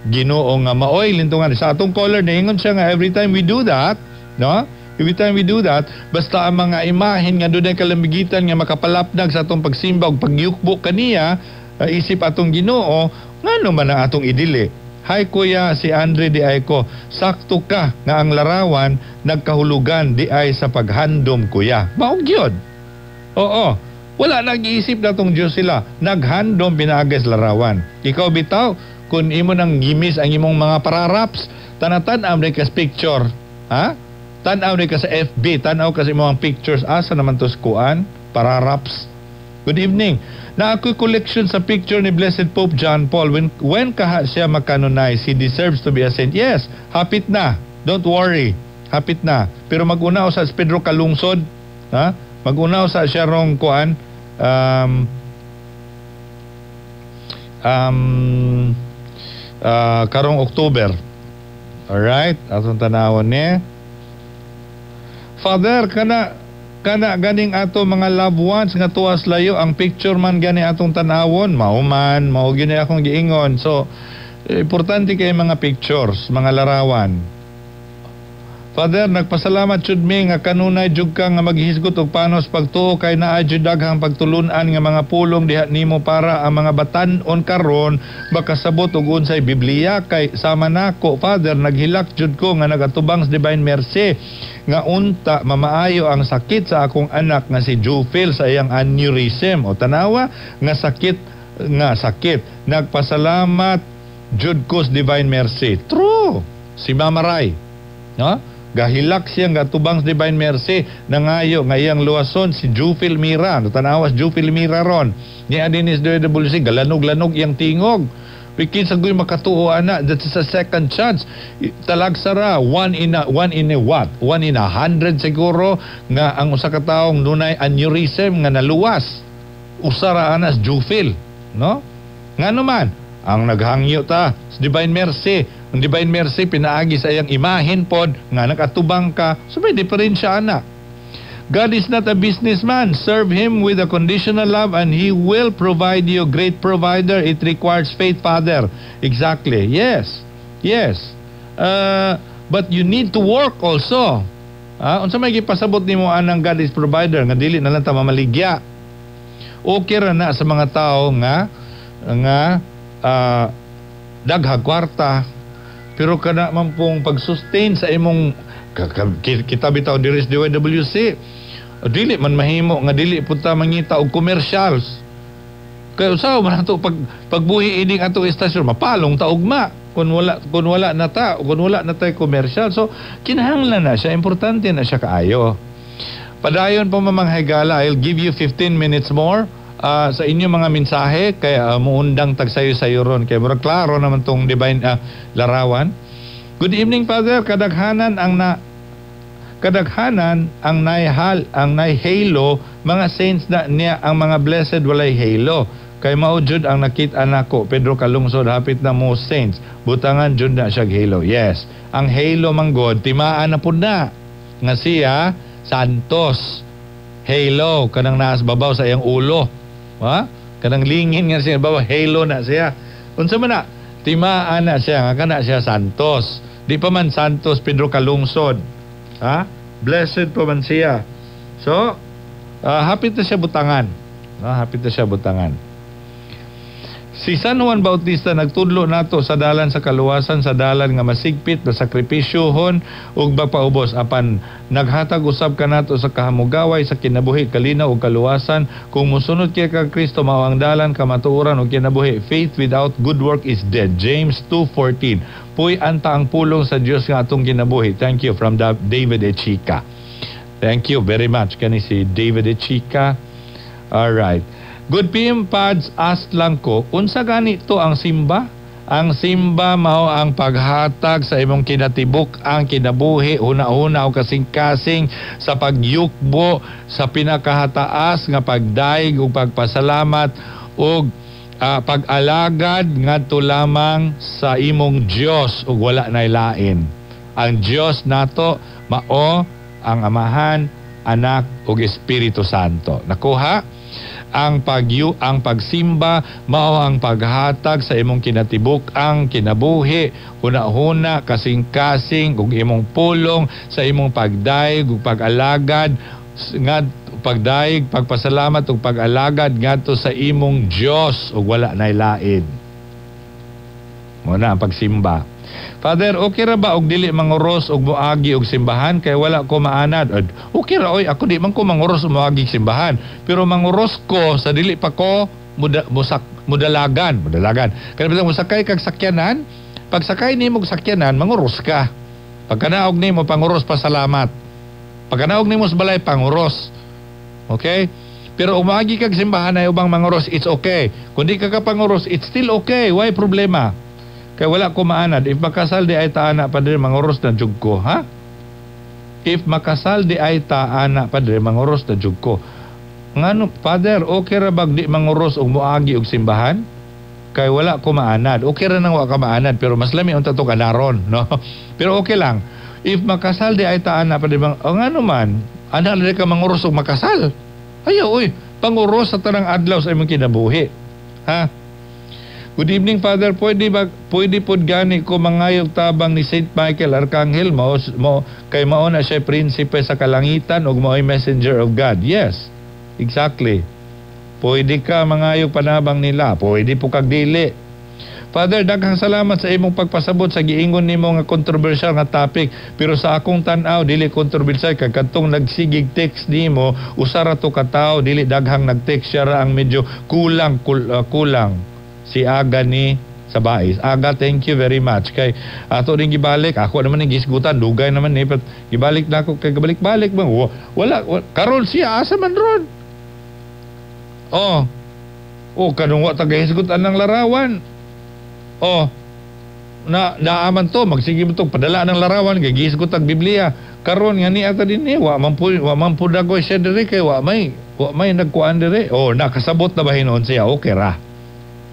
Ginoo nga maoy lintungan. Sa atong caller, niingon siya nga every time we do that, no, every time we do that, basta ang mga imahen nga dunay kalamigitan nga makapalapnag sa atong pagsimba ug pagyukbo kaniya, isip atong Ginoo, ngano man ang atong idili? Hi kuya, si Andre diay ko. Sakto ka nga ang larawan nagkahulugan diay sa paghandom, kuya. Mao gyud. Oo. Wala nag-iisip na tong Diyos sila. Naghandom pinaagi sa larawan. Ikaw bitaw, kung imo nang gimis ang imong mga pararaps, tanatan-aw ka sa picture. Ha? Tan-aw ka sa FB, tan-aw ka sa imong pictures. Asa naman to kuan? Pararaps. Good evening. Na ako'y collection sa picture ni Blessed Pope John Paul. When kaha siya makanonize, he deserves to be a saint. Yes, hapit na. Don't worry. Hapit na. Pero mag-una sa Pedro Kalungsod, ha? Mag-una sa siya rong kuan karong October. Alright, atong tanawon ni. Father, kana kana ganing ato mga loved ones nga tuas layo, ang picture man gani atong tanawon, mao man, mao gyud ni akong giingon. So, importante kay mga pictures, mga larawan. Father, nagpasalamat jud mi nga kanunay jud ka nga maghisgot og panos pagtuo kay naa jud daghang pagtulun-an nga mga pulong diha nimo para ang mga batan-on karon makasabot og unsay Biblia. Kay sama nako, Father, naghilak jud ko nga nagatubang sa Divine Mercy nga unta mamaayo ang sakit sa akong anak nga si Jufil sa iyang aneurysm. O tanawa nga sakit nga sakit. Nagpasalamat jud ko sa Divine Mercy. True. Si Mama Ray, no? Gahilak siya nga tubang sa Divine Mercy, nangayo nga iyang luwason si Jufil Mira. No, tanawas Jufil Mira ron. Ni Adinis DWC galanog-lanog iyang tingog. Bikin sa guy makatuo ana, that is a second chance. Talagsara one in a what? 1 in 100 siguro nga ang usa ka taong dunay aneurysm nga naluwas. Usa ra ana sa Jufil, no? Ngano man ang naghangyo ta sa Divine Mercy. Ang Divine Mercy pinaagi sa iyang imahen pod nga nakatubang ka, so may diferensya ana. God is not a businessman. Serve Him with a conditional love and He will provide you, great provider. It requires faith, Father. Exactly. Yes. Yes. But you need to work also. Ah, unsa may gipasabot nimo anang God is provider nga dili na lang ta mamaligya? Okay ra na sa mga tao nga nga daghag kwarta, pero kana man pong pag-sustain sa imong kita bitaw diri sa DYWC, dili man mahimo nga dili pud ta mangita og commercials kay usaw man ato pag pagbuhi ining ato istasyon, mapalong ta ugma kung wala na ta, kung wala na tay commercial. So kinahanglan na siya, importante na siya kaayo. Padayon po, Mamang Higala. I'll give you 15 minutes more sa inyong mga mensahe kay muundang tagsayo-sayo ron kay murag klaro naman tong divine larawan. Good evening, Father. Kadaghanan ang naihal ang halo mga saints na niya, ang mga blessed walay halo kay mao jud ang nakit-an nako. Pedro Kalungsod, hapit na mo saints butangan jud na siya halo. Yes, ang halo man god, timaan na pud na nga siya santos. Halo kanang naas babaw sa iyang ulo, ha, kanang lingin nga siya babaw, halo na siya. Unsa man na, timaan na siya nga kana siya santos. Di pa man santos Pedro Kalungsod, ha, blessed pa man siya. So hapit na siya butangan, no? Hapit na siya butangan. Si San Juan Bautista nagtudlo nato sa dalan sa kaluwasan, sa dalan nga masigpit na sakripisyohon ug paubos, apan naghatag usab kanato sa kahamugaway sa kinabuhi, kalinaw ug kaluwasan. Kung mosunod kay kang Kristo, mao ang dalan, kamatuoran ug kinabuhi. Faith without good work is dead. James 2:14. Puy-an ta ang pulong sa Dios nga atong kinabuhi. Thank you, from David Echica. Thank you very much kani si David Echica. All right. Good PM, Pads, ask lang ko, unsa gani to ang simba? Ang simba mao ang paghatag sa imong kinatibuk ang kinabuhi, huna-huna o kasing-kasing sa pagyukbo sa pinakahataas nga pagdayeg ug pagpasalamat ug pag-alagad ngadto lamang sa imong Dios ug wala nay lain. Ang Dios nato mao ang Amahan, Anak ug Espiritu Santo. Nakuha? Ang pagsimba mao ang paghatag sa imong kinatibuk ang kinabuhi, huna-huna, kasing-kasing ug imong pulong sa imong pagdayeg ug pag-alagad ngad pagdayeg, pagpasalamat ug pag-alagad ngadto sa imong Dios ug wala nay lain. Mao na ang pagsimba. Father, okay ra ba og dili manguros og moagi og simbahan kay wala ko maanad? Okay ra oy, ako di man ko manguros og moagi og simbahan. Pero manguros ko sa dili pa ko mudalagan, mudalagan. Kaya bitang mosakay kag sakyanan, pagsakay nimo og sakyanan, manguros ka. Pagkanaog nimo, panguros, pasalamat. Pagkanaog nimo sa balay, panguros. Okay? Pero umaagi kag simbahan ay ubang manguros, it's okay. Kung di ka kapanguros, it's still okay. Why problema? Kay wala ko maanad. If makasal di ay ta ana, padre, manguros na jud ko, ha? If makasal di ay ta ana, padre, manguros na jud ko. Ngano, Father, okay ra bag di manguros og moagi og simbahan? Kay wala ko maanad. Okay ra nang wa ka maanad, pero mas lami unta to kanaron, no? Pero okay lang. If makasal di ay ta ana, padre, oh, ngano man, ana ra ka manguros og makasal. Ayaw, oy, panguros sa tanang adlaw sa imong kinabuhi. Ha? Good evening, Father. Pwede ba, pwede pod gani ko mangayog tabang ni Saint Michael Archangel mo kay mao na siya prinsipe sa kalangitan ug mao'y messenger of God? Yes. Exactly. Pwede ka mangayog panabang nila. Pwede po kag dili. Father, daghang salamat sa imong pagpasabot sa giingon nimo nga controversial nga topic. Pero sa akong tan-aw, dili controversial kay kadtong nagsigig text nimo, usa ra to ka tawo, dili daghang nag-text, siya ra ang medyo kulang. Si Aga ni sa Bais. Aga, thank you very much. Kay ato rin gibalik, ako naman ning gisgutan, dugay naman ni, but gibalik na ako kay gibalik-balik bang wala, karon siya asa man ron. Oh. Oh, kanung wa ta gahisgutan ng larawan. Oh. Na naaman to, magsige mo to padala ng larawan kay gihisgot ang Biblia. Karon nga ni ata din ni wa man po dagoy siya diri kay wa may nagkuan diri. Oh, nakasabot na ba hinuon siya? Okay ra.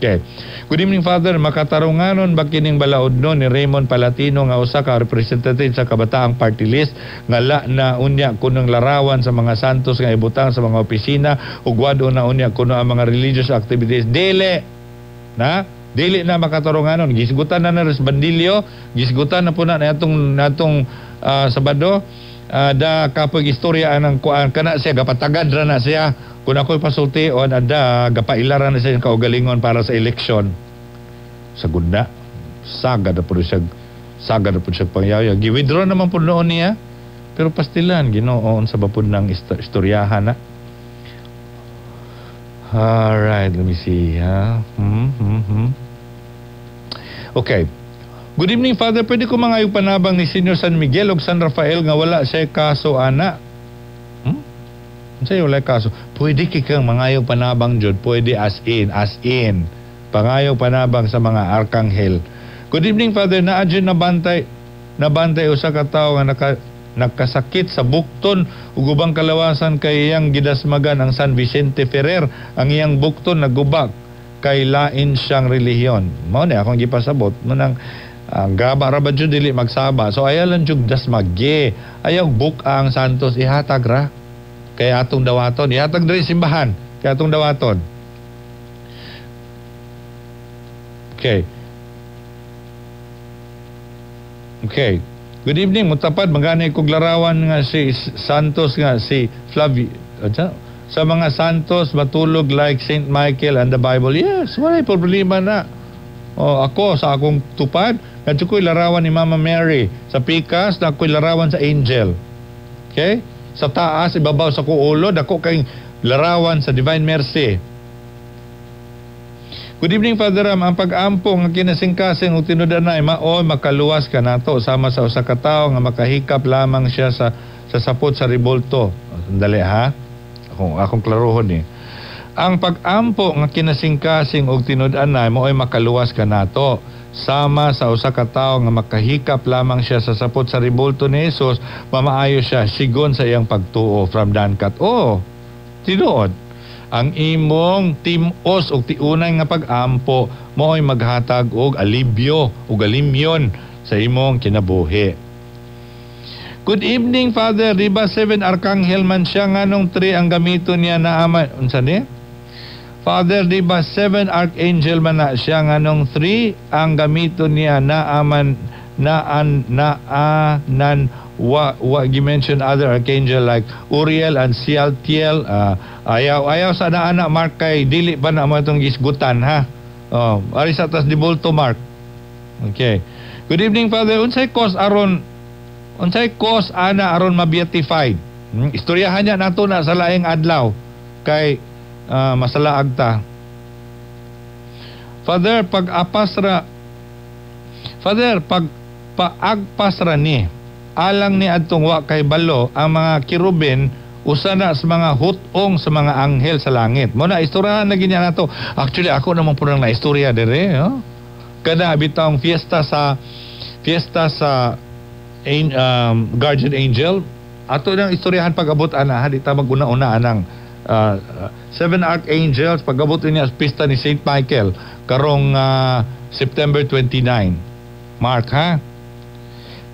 Okay. Good evening, Father. Makatarunganon ba kining balaod no ni Raymond Palatino nga usa ka representative sa Kabataang Party List nga la na unya kunong larawan sa mga santos nga ibutang sa mga opisina ug wad na unya kuno ang mga religious activities? Dili. Na? Dili na makatarunganon. Gisgutan na na res Bandilyo, gisgutan na po na natong natong Sabado. Da kapag istorya anang kuan kana siya gapatagad ra na siya. Kung ako'y pasulti on ada gapailara na siya kaugalingon para sa election. Sagud na. Sagad na po siya. Sagad na po siya pangyaya. Gi-withdraw naman po noon niya. Pero pastilan, Ginoo, sa ba po ng istoryahan na. Alright, let me see. Ha? Okay. Good evening, Father. Pwede ko mangayog panabang ni Senior San Miguel o San Rafael nga wala siya kaso ana? Unsa wala kaso? Pwede kay kang mangayog panabang jud, pwede as in, as in. Pangayog panabang sa mga arkanghel. Good evening, Father. Naa jud nabantay usa ka tawo nga nakasakit sa bukton ug ubang kalawasan kay iyang gidasmagan ang San Vicente Ferrer. Ang iyang bukton nagubak kay lain siyang relihiyon. Mao ni akong gipasabot mo nang ang gaba ra ba jud dili magsaba. So ayaw lang jud dasmagye. Ayaw buk ang santos, ihatag ra. Kay atong dawaton, ihatag diri simbahan kay atong dawaton. Okay. Okay. Good evening, mutapad magani kog larawan nga si Santos nga si Flavio Sa mga santos matulog like Saint Michael and the Bible? Yes, wala problema na. Oh, ako sa akong tupad, nadto ko'y larawan ni Mama Mary. Sa pikas, na ako'y larawan sa angel. Okay? Sa taas, ibabaw sa kuulo, dako kay larawan sa Divine Mercy. Good evening, Father Ram. Ang pag-ampo nga kinasingkasing ug tinud-anay mao makaluwas kanato sama sa usa ka tawo nga makahikap lamang siya sa sapot sa rebulto. Sandali ha. Akong klarohon eh. Ang pag-ampo nga kinasingkasing og tinud-anay mao'y makaluwas kanato sama sa usa ka tawo nga makahikap lamang siya sa sapot sa rebulto ni Jesus, mamaayo siya sigon sa iyang pagtuo. From Dancat. Oh, tinuod. Ang imong timos og tiunay nga pag-ampo mao'y maghatag og alibyo ug alimyon sa imong kinabuhi. Good evening, Father. Di ba 7 arkanghel man siya, nganong 3 ang gamito niya na ama? Unsa ni? Father, di ba 7 archangel man na siya, nganong 3 ang gamito niya na aman na an na anan wa wa gi-mention other archangel like Uriel and Sealtiel? Ayaw ayaw sa na ana, Mark, kay dili pa na mo itong gisgutan ha. Oh, ari sa tas dibulto, Mark. Okay. Good evening, Father. Unsay cause ana aron ma-beatified? Istoryahan niya nato na sa laing adlaw kay masalaag ta. Father, pag apas ra Father, pag paagpas ra ni alang ni adtong wa kay balo, ang mga kerubin usa na sa mga hutong sa mga anghel sa langit. Mo na istoryahan na ginya nato. Actually, ako naman po nang naistorya dire, no? Kada bitawng fiesta sa guardian angel ato nang istoryahan pag-abot ana ha, di ta maguna-una anang seven archangels pag-abot niya sa pista ni Saint Michael karong September 29, Mark ha.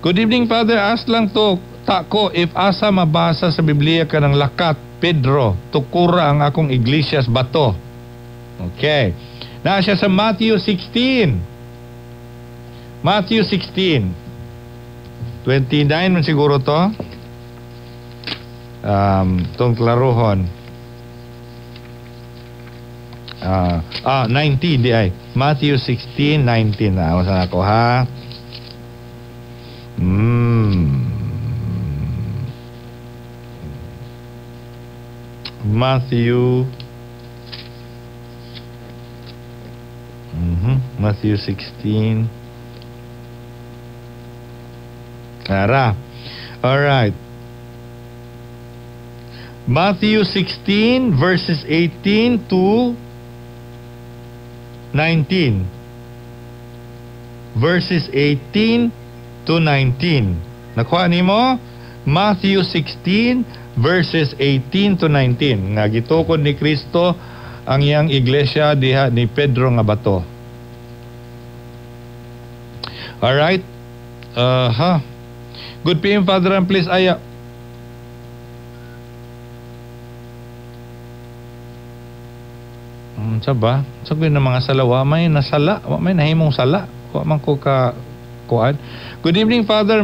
Good evening, Father. Ask lang to ta ko if asa mabasa sa Biblia kanang lakat Pedro, tukura ang akong iglesia sa bato. Okay. Na siya sa Matthew 16. Matthew 16. 29 man siguro to. Tong klarohon. 19 di ay. Matthew 16, 19 na. Masa ako ha. Matthew Matthew 16. Ara. All right. Matthew 16 verses 18 to 19. Verses 18 to 19. Nakuha nimo? Matthew 16 verses 18 to 19. Nga gitukod ni Kristo ang iyang iglesia diha ni Pedro nga bato. All right. Good PM, Father, and please aya. Sa ba? Sa ko ng mga sala, wa may nasala, wa may nahimong sala. Wa man ko ka kuan. Good evening, Father.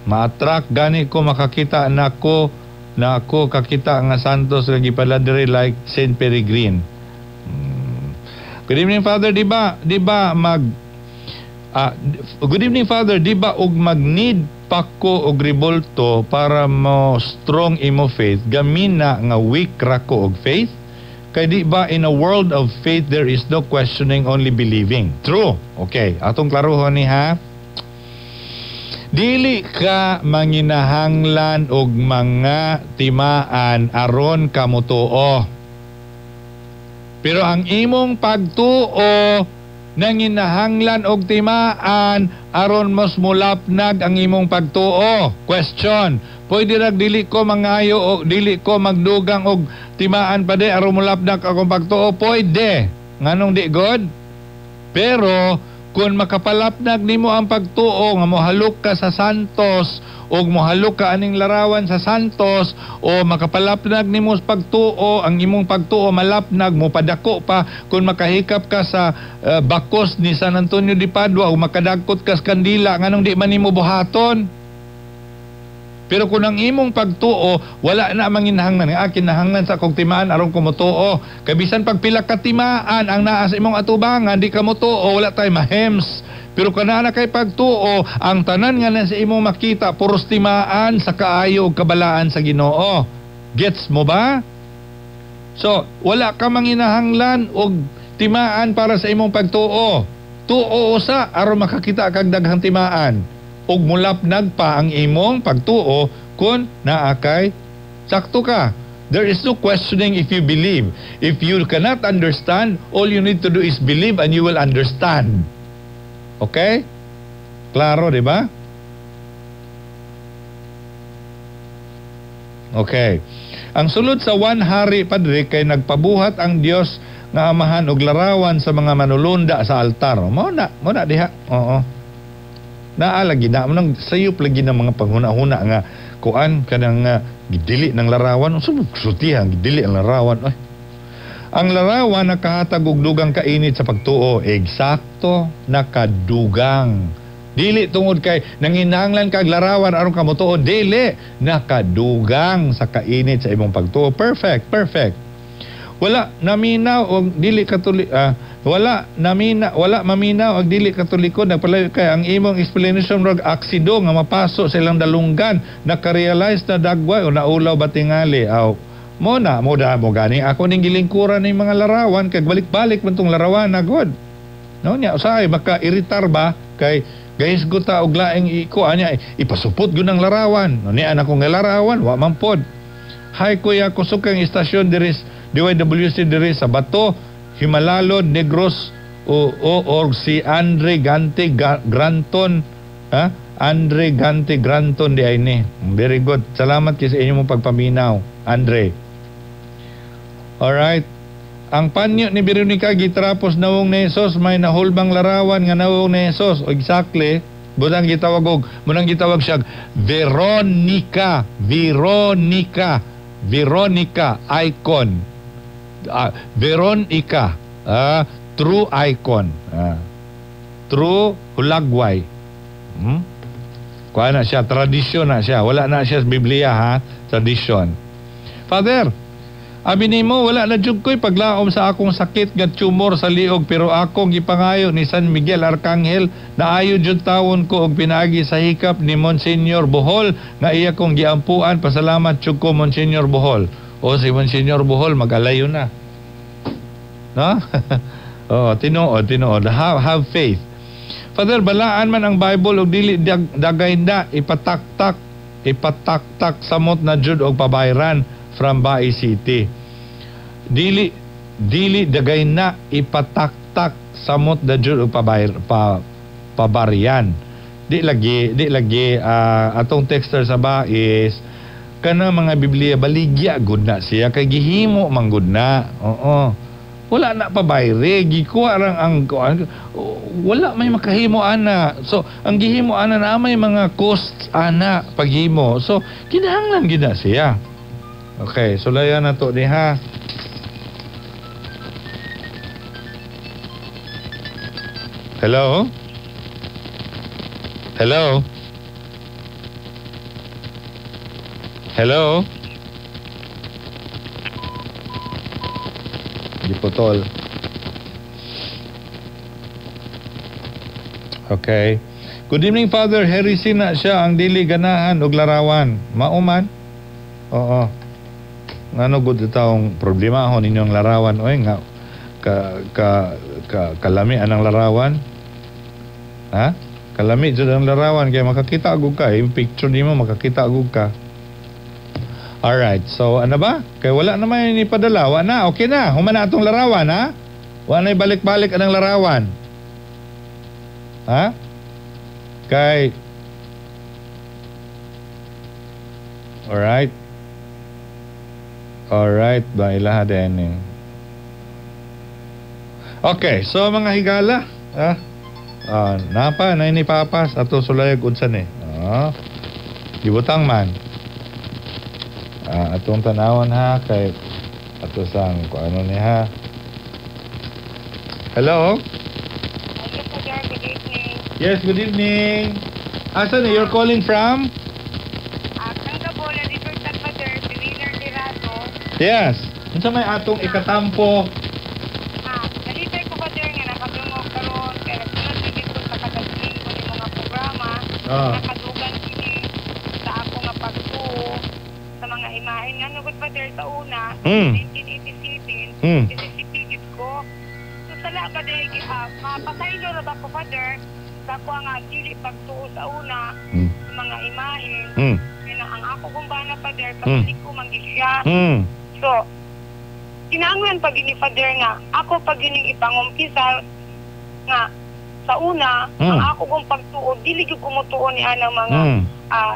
Ma-attract gani ko makakita nako na ako kakita nga santos nga gipadala diri like Saint Peregrine. Good evening, Father, di ba mag Good evening, Father, di ba og mag-need pa ko og rebulto para mo strong imo faith, gamina nga weak ra ko og faith? Kay di ba in a world of faith there is no questioning, only believing? True. Okay, atong klarohon ni ha. Dili ka manginahanglan og mga timaan aron ka motuo. Pero ang imong pagtuo nanginahanglan og timaan aron mas mulapnag ang imong pagtuo. Question, pwede ra dili ko mangayo o dili ko magdugang og timaan pa di aron mulapnag akong pagtuo? Pwede. Nganong di god? Pero Kung makapalapnag nimo ang pagtuo nga mohalok ka sa santos o mohalok ka aning larawan sa santos o makapalapnag nimo sa pagtuo, ang imong pagtuo malapnag mo padako pa kung makahikap ka sa bakos ni San Antonio de Padua o makadagkot ka sa kandila, nganong di man nimo buhaton? Pero kung ang imong pagtuo wala na manginahanglan, nga kinahanglan sa akong timaan aron ko motuo. Kay bisan pag pila ka timaan ang naa sa imong atubangan, di ka motuo, wala tay mahems. Pero kung naa na kay pagtuo, ang tanan nga na sa imong makita puros timaan sa kaayo ug kabalaan sa Ginoo. Gets mo ba? So, wala ka manginahanglan og timaan para sa imong pagtuo. Tuo usa aron makakita kag daghang timaan. Ug mulapnag pa ang imong pagtuo kung naa kay sakto ka. There is no questioning if you believe. If you cannot understand, all you need to do is believe and you will understand. Okay? Klaro, di ba? Okay. Ang sulod sa 1 Hari, Padre, kay nagpabuhat ang Dios nga amahan og larawan sa mga manulunda sa altar. Mao na diha. Oo. Naa lagi na nang sayop lagi ng mga panghuna-huna nga kuan kanang gidili ng larawan. Unsa man sultihan gidili ang larawan? Ay. Ang larawan nakahatag og dugang kainit sa pagtuo. Eksakto, nakadugang. Dili tungod kay nanginahanglan kag larawan aron ka motuo, dili, nakadugang sa kainit sa imong pagtuo. Perfect, perfect. Wala naminaw og dili Katolik, wala namina, wala maminaw og dili Katoliko, nagpalayo kay ang imong explanation rog aksido nga mapaso sa ilang dalunggan, nakarealize na dagway o naulaw ba tingali. Aw, mo na mo da mo gani ako ning gilingkuran ning mga larawan kay balik-balik man tong larawan na god. No nya usahay maka-iritar ba kay gahisgot ta og laing iko anya ipasupot gyud ang larawan. No niya ana akong larawan wa man pod. Hi kuya, kusog kang istasyon diri DYWC diri sa Bato, Himalalod, Negros o or si Andre Gante Granton, ha? Andre Gante Granton di ay ni. Very good. Salamat kay sa inyong pagpaminaw, Andre. Alright. Ang panyo ni Veronica gitrapos nawong ni Jesus, may nahulbang larawan nga nawong ni Jesus. Exactly. Bunang gitawag og, munang gitawag siya Veronica, Veronica, Veronica icon. Veronica, true icon, true hulagway. Kuha na siya, tradisyon na siya. Wala na siya sa Biblia, ha? Tradisyon. Father, abi nimo wala na jud ko'y paglaom sa akong sakit nga tumor sa liog, pero akong gipangayo ni San Miguel Arcangel na ayo jud tawon ko og pinaagi sa hikap ni Monsignor Bohol nga iya kong giampuan. Pasalamat jud ko, Monsignor Bohol. O si Monsignor Bohol mag-alayo na. No? Oh, tinuod, tinuod. Have faith. Father, balaan man ang Bible og dili dagay na ipataktak, ipataktak samot na jud og pabayran from Bae City. Dili dili dagay na ipataktak samot na jud og pabaryan. Di lagi atong texter sa ba is kana mga Biblia baligya gud na siya kay gihimo man gud na. Oo. Wala na pabayre, gikuha rang ang wala may makahimo ana. So ang gihimo ana na may mga costs ana paghimo. So kinahanglan gid na siya. Okay, so layan na to diha. Hello? Hello? Hello? Giputol. Okay. Good evening, Father. Heresy na siya ang dili ganahan og larawan. Mauman? Oo. Ngano gud taong problema ho ninyong larawan oy nga ka kalami anang larawan? Ha? Kalami jud ang larawan kay makakita gud ka, yung picture nimo makakita gud ka. Alright, so ano ba? Kay wala naman ni padala, wa na, okay na. Human na atong larawan, ha? Wa na balik-balik anang larawan. Ha? Kay Alright. Alright, ba ilaha din. Okay, so mga higala, ha? Napa na ni papas ato sulayag unsa ni. Gibutang man. Atong tanawon ha kay ato sang kung ano ni ha. Hello? Hello, Father. Good evening. Yes, good evening. Asa ni you're calling from? Kanggabola, Libertad, Father. Si Winner Lirato. Yes. Unsa may atong ikatampo? Nalipay ko, Father, nga nakadungog karon kay nagsunod na gyud ko sa kada Domingo ni mga programa. Nakadugan kini sa ako nga pagtuo sa mga imahen. Nga nugod, Father, sa una, 1987, UCCP gid ko. So sala ba dahil mapasaylo ra ba ko, Father, sa ako nga dili pagtuo sa una sa mga imahen. Kaya ang ako kong bana, Father, Katoliko man gyud siya. So, kinahanglan pag ini, Father, nga ako pag ining ipangumpisal nga sa una, ang ako kong pagtuo dili gyud ko motuo ni anang mga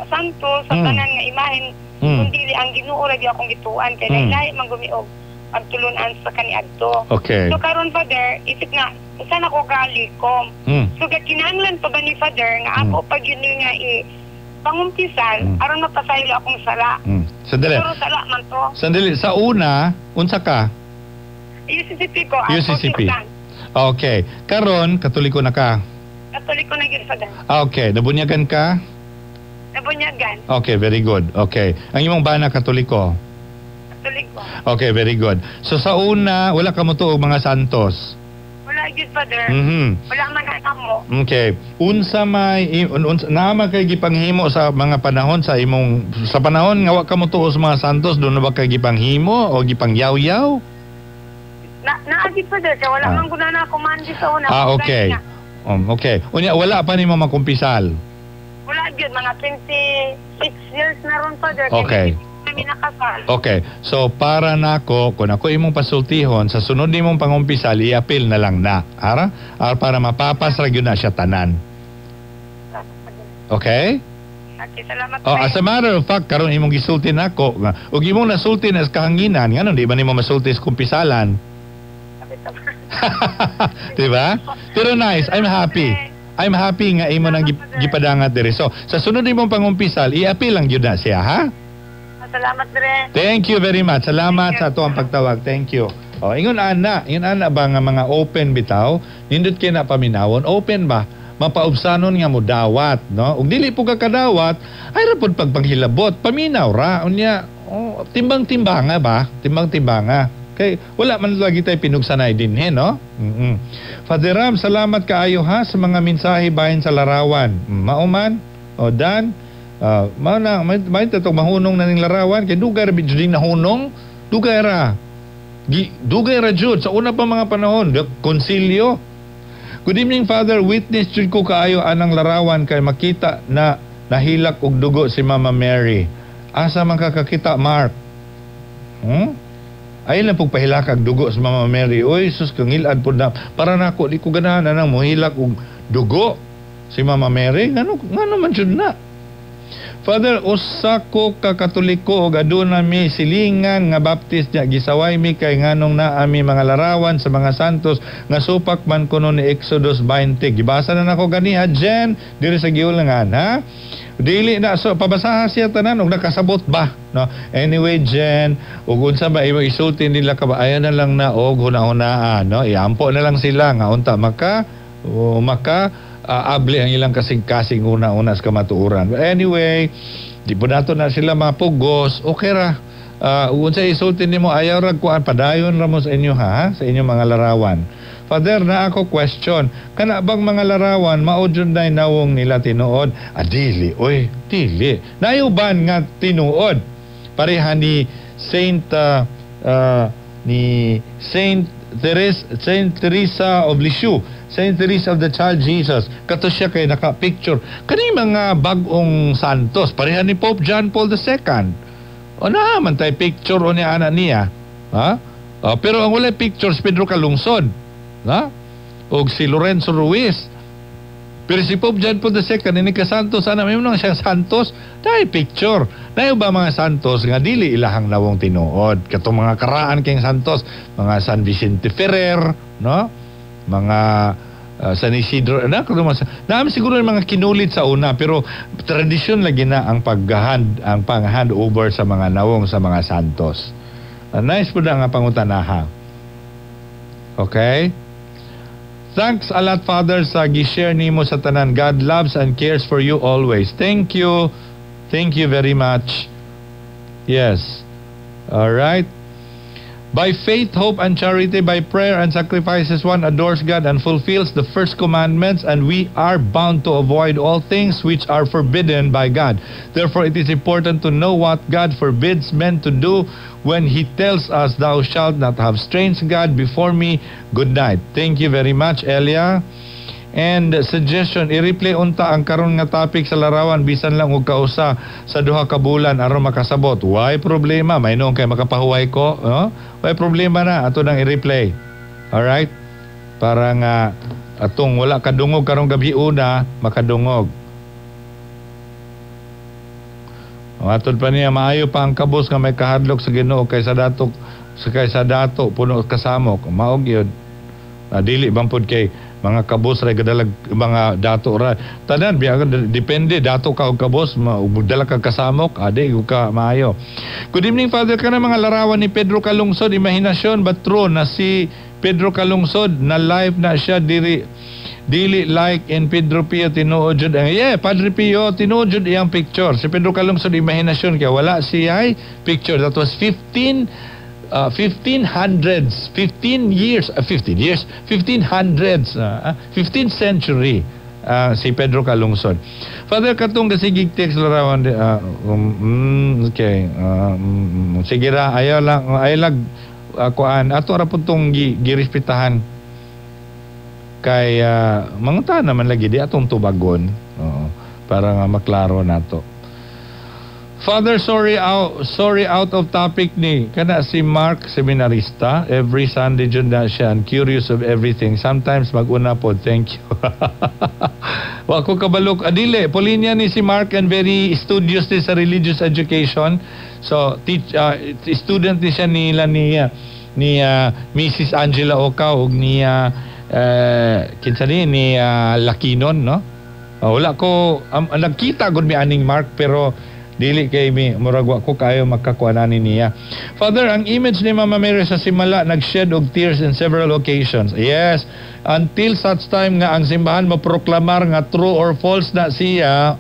santo sa tanan nga imahen, kundi ang Ginoo ra gyud akong gituan kay lahi man gumiog pagtulunan sa kaniadto. So karon, Father, isip nga usa na ko kalikom. So kinahanglan pa ba ni Father nga ako pag yun nga i pangumpisal aron mapasaylo akong sala? Sandali. Pero sala man to. Sandali, sa una, unsa ka? UCCP ko. UCCP. Protestant. Okay. Karon, Katoliko na ka. Katoliko na gyud, Father. Okay, nabunyagan ka? Nabunyagan. Okay, very good. Okay. Ang imong bana, Katoliko? Katoliko. Okay, very good. So sa una, wala ka mo og mga santos. Wala gyud, Father. Wala man mo. Okay. Unsa may unsa naa man kay gipanghimo sa mga panahon sa imong sa panahon nga wa ka mo tuo sa mga santos, doon na ba kay gipanghimo o gipangyaw-yaw? Na naa gyud, Father, kay wala man guna na ako mandi sa una. Okay. Okay. Unya wala pa nimo makumpisal. Wala gyud, mga 26 years na ron, Father. Kay kami nakasal. Okay. So para nako, kung ako imong pasultihon sa sunod nimong pangumpisal, i-appeal na lang na. Ara? Ara para mapapas ra gyud na siya tanan. Okay? Okay, salamat. Oh, as a matter of fact, karon imong gisulti nako, nga ug imong nasulti na sa kahanginan, ngano di ba nimo masulti sa kumpisalan? Di ba? Pero nice, I'm happy. I'm happy nga imo nang gipadangat diri. So, sa sunod nimong pangumpisal, i-appeal lang gyud na siya, ha? Salamat, Dre. Thank you very much. Salamat sa ato ang pagtawag. Thank you. Oh, ingon ana ba nga mga open bitaw, nindot kay na paminawon, open ba? Mapaubsanon nga mo dawat, no? Ug dili po ka kadawat, ay ra pud pagpanghilabot, paminaw ra. Unya, oh, timbang-timbanga ba? Timbang-timbanga. Kay wala man lagi tayo pinugsanay dinhi, no? Father Ram, salamat kaayo ha sa mga mensahe bahin sa larawan. Mao man, o Dan, mao na may may tatong mahunong na ning larawan kay dugay ra bidyo ding nahunong, dugay ra. Dugay ra jud sa una pa mga panahon, the konsilyo. Good evening, Father, witness jud ko kaayo anang larawan kay makita na nahilak og dugo si Mama Mary. Asa man ka kakita, Mark? Ay lang pug pahilak og dugo sa Mama Mary. Oy, sus, kangilad pud na. Para nako di ko ganahan anang mohilak og dugo si Mama Mary. Ngano man jud na? Father, usa ko ka Katoliko og aduna mi silingan nga Baptist niya, gisaway mi kay nganong naa mi mga larawan sa mga santos nga supak man kuno ni Exodus 20. Gibasa na nako ganiha, Jen, diri sa giulangan, ha? Dili na so pabasaha siya tanan og nakasabot ba, no? Anyway, Jen, ug unsa ba imong isulti nila ka ba, ayan na lang na og huna-hunaan, no? Iampo na lang sila nga unta maka o maka abli ang ilang kasing-kasing una-una sa kamatuoran. But anyway, di po nato na sila mapugos, okay ra. Unsa isulti nimo, ayaw ra kuan, padayon ra mo sa inyo ha, sa inyong mga larawan. Father, na ako question, kana bang mga larawan mao jud nay nawong nila tinuod? Ah, dili, oy, dili. Nayuban nga tinuod. Pareha ni Saint ni Saint Therese, Saint Teresa of Lisieux, Saint Teresa of the Child Jesus. Kato siya kay naka-picture. Kani mga bag-ong santos, pareha ni Pope John Paul II. O na man tay picture o ni ana niya. Ha? O, pero ang wala picture si Pedro Calungsod. Ha? O si Lorenzo Ruiz. Pero si Pope John Paul II, ini ka santos, ana may mga siyang santos, dahil picture. Dahil ba mga santos nga dili ilahang nawong tinuod? Katong mga karaan kayong santos, mga San Vicente Ferrer, no? Mga San Isidro na naam siguro yung mga kinulit sa una, pero tradisyon lagi na ang pag-hand over sa mga nawong sa mga santos. Nice po na nga pangutanaha. Okay? Thanks a lot, Father, sa gi-share nimo sa tanan. God loves and cares for you always. Thank you. Thank you very much. Yes. All right. By faith, hope, and charity, by prayer and sacrifices, one adores God and fulfills the first commandments, and we are bound to avoid all things which are forbidden by God. Therefore, it is important to know what God forbids men to do when He tells us, "Thou shalt not have strange God before me." Good night. Thank you very much, Elia. And suggestion, i-replay unta ang karon nga topic sa larawan bisan lang og kausa sa 2 ka bulan aron makasabot. Why problema? May noon kay makapahuway ko, no? Why problema na ato nang i-replay. All right? Para nga atong wala kadungog karong gabi una makadungog. Ang atod pa niya, maayo pa ang kabos nga may kahadlok sa Ginoo kaysa dato puno kasamok. Mao gyud. Dili bang pud kay mga kabos ra gadalag mga dato ra. Tanan biya depende dato ka og kabos, dala ka kasamok, adi ka maayo. Good evening, Father. Kana mga larawan ni Pedro Calungsod, imahinasyon but true na si Pedro Calungsod na live na siya diri, dili like in Pedro Pio, tinuod jud ang, yeah, Padre Pio, tinuod jud iyang picture. Si Pedro Calungsod, imahinasyon kay wala siya picture. That was 15 1500s, 15 years, 15 years, 1500s, 15th century, si Pedro Calungsod. Father, katong kasigig text larawan, okay, sige ra, ayaw lang, ayaw lang, kuan, ato ra pud tong girespetahan kay manguta naman lagi di atong tubagon. Oo, para nga maklaro nato. Father, sorry, out of topic ni. Kana si Mark, seminarista, every Sunday jud na siya and curious of everything. Sometimes maguna po. Thank you. Wa ko kabalok. Adile, Polinia ni si Mark and very studious ni sa religious education. So, student ni siya nila ni Mrs. Angela Ocao ug ni kinsa ni Lakinon, no? Wala ko nagkita gud mi aning Mark, pero dili kay mi murag wa ko kayo makakuan ani niya. Father, ang image ni Mama Mary sa Simala nag-shed og tears in several occasions. Yes, until such time nga ang simbahan moproklamar nga true or false na siya,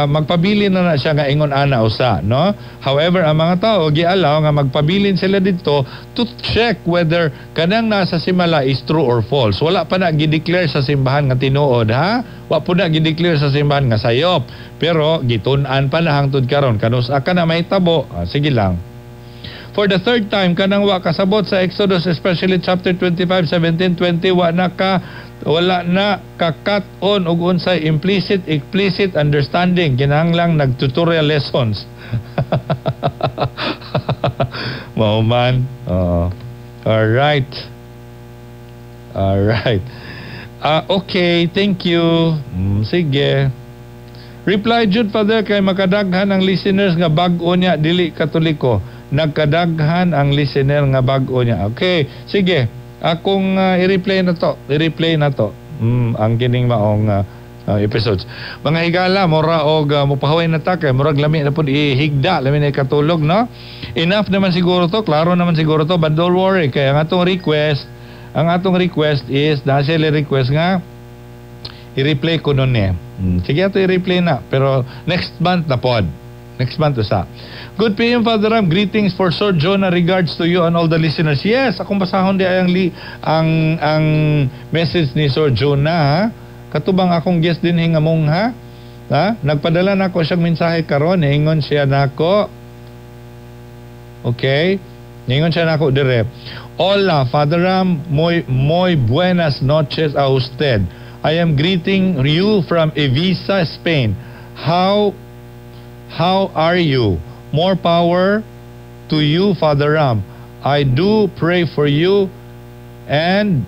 magpabilin na na siya nga ingon ana usa, no? However, ang mga tao gialaw nga magpabilin sila dito to check whether kanang nasa Simala is true or false. Wala pa na gi-declare sa simbahan nga tinuod, ha? Wa po na gi-declare sa simbahan nga sayop. Pero gitun-an pa na hangtod karon, kanus ka na mahitabo, sige lang. For the third time, kanang wa kasabot sa Exodus, especially chapter 25, 17, 20, wala na ka-cut on og unsay implicit, explicit understanding. Kinahanglang nag-tutorial lessons. Mao man. Oo. All right. All right. Okay, thank you. Sige. Reply jud, Father, kay makadaghan ang listeners nga bag-o niya dili Katoliko. Nagkadaghan ang listener nga bag-o niya. Okay, sige. Akong i-replay na to. I-replay na to. Ang kining maong episodes. Mga higala, mura og mupahuway na ta kay murag lami na pud ihigda, lami na ikatulog, no? Enough naman siguro to, klaro naman siguro to, but don't worry kay ang atong request is na sila request nga i-replay ko nun eh. Sige, ato i-replay na, pero next month na pod. Next month usa. Good PM, Father Ram. Greetings for Sir Jonah. Regards to you and all the listeners. Yes, akong basahon di ay ang message ni Sir Jonah, ha. Katubang akong guest din nga mong, ha. Ha? Nagpadala na ako siyang mensahe karon, ingon siya nako. Okay? Ingon siya nako dire. "Hola, Father Ram, muy muy buenas noches a usted. I am greeting you from Ibiza, Spain. How are you? More power to you, Father Ram. I do pray for you and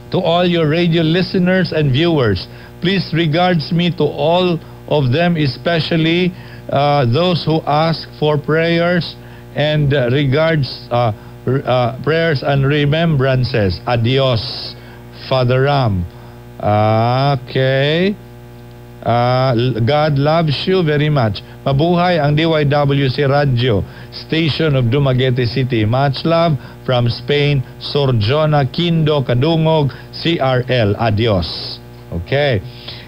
to all your radio listeners and viewers. Please regards me to all of them, especially those who ask for prayers and regards Prayers and remembrances. Adios, Father Ram. Okay. God loves you very much. Mabuhay ang DYWC Radio, Station of Dumaguete City. Much love from Spain, Sorjona Kindo Kadungog, CRL. Adios. Okay.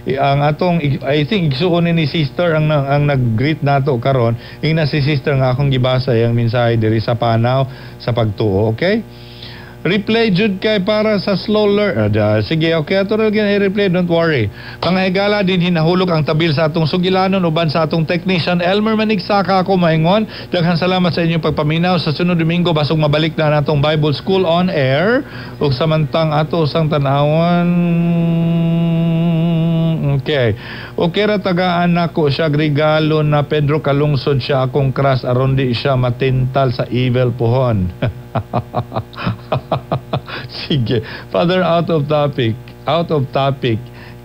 Ang atong, I think igsuon ni sister ang nag-greet nato karon. Ingna si sister nga akong gibasa yang mensahe diri sa Panaw sa Pagtuo, okay? Replay jud kay para sa slow learn. Sige, okay, ato ra gyud i-replay, don't worry. Mga higala, din hinahulog ang tabil sa atong sugilanon uban sa atong technician Elmer Manigsaka, ako maingon. Daghang salamat sa inyong pagpaminaw. Sa sunod Domingo, basog mabalik na natong Bible School on air ug samantang ato sang tan-awan. Okay. Okay ra, tagaan nako siya regalo na Pedro Kalungsod, siya akong crush, aron di siya matintal sa evil pohon. Sige. Father, out of topic. Out of topic.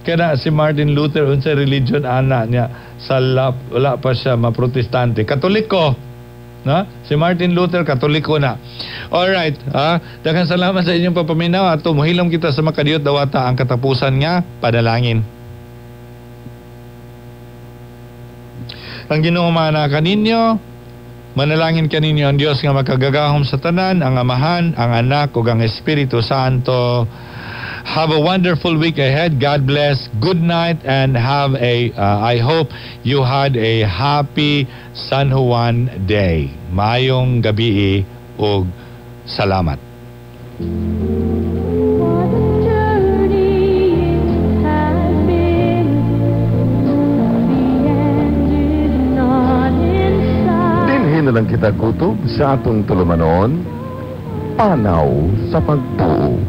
Kana si Martin Luther, unsa religion ana niya sa lap, wala pa siya maprotestante? Katoliko. No? Si Martin Luther, Katoliko na. All right, ha? Daghang salamat sa inyong pagpaminaw. Ato mohilom kita sa Makadiyot, dawata ang katapusan nga panalangin. Ang Ginoo maana kaninyo. Manalangin kaninyo ang Dios nga makagagahom sa tanan, ang Amahan, ang Anak ug ang Espiritu Santo. Have a wonderful week ahead. God bless. Good night and have a I hope you had a happy San Juan Day. Maayong gabi ug salamat. What a journey it has been. The end is not in sight. Dinhi na lang kita kutob sa atong tulumanon, Panaw sa Pagtuo.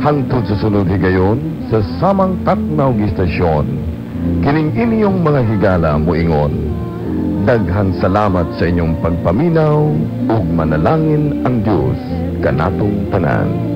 Hangtod sa sunod higayon sa samang taknaw istasyon, kining inyong mga higala muingon. Daghang salamat sa inyong pagpaminaw ug manalangin ang Dios kanatong tanan.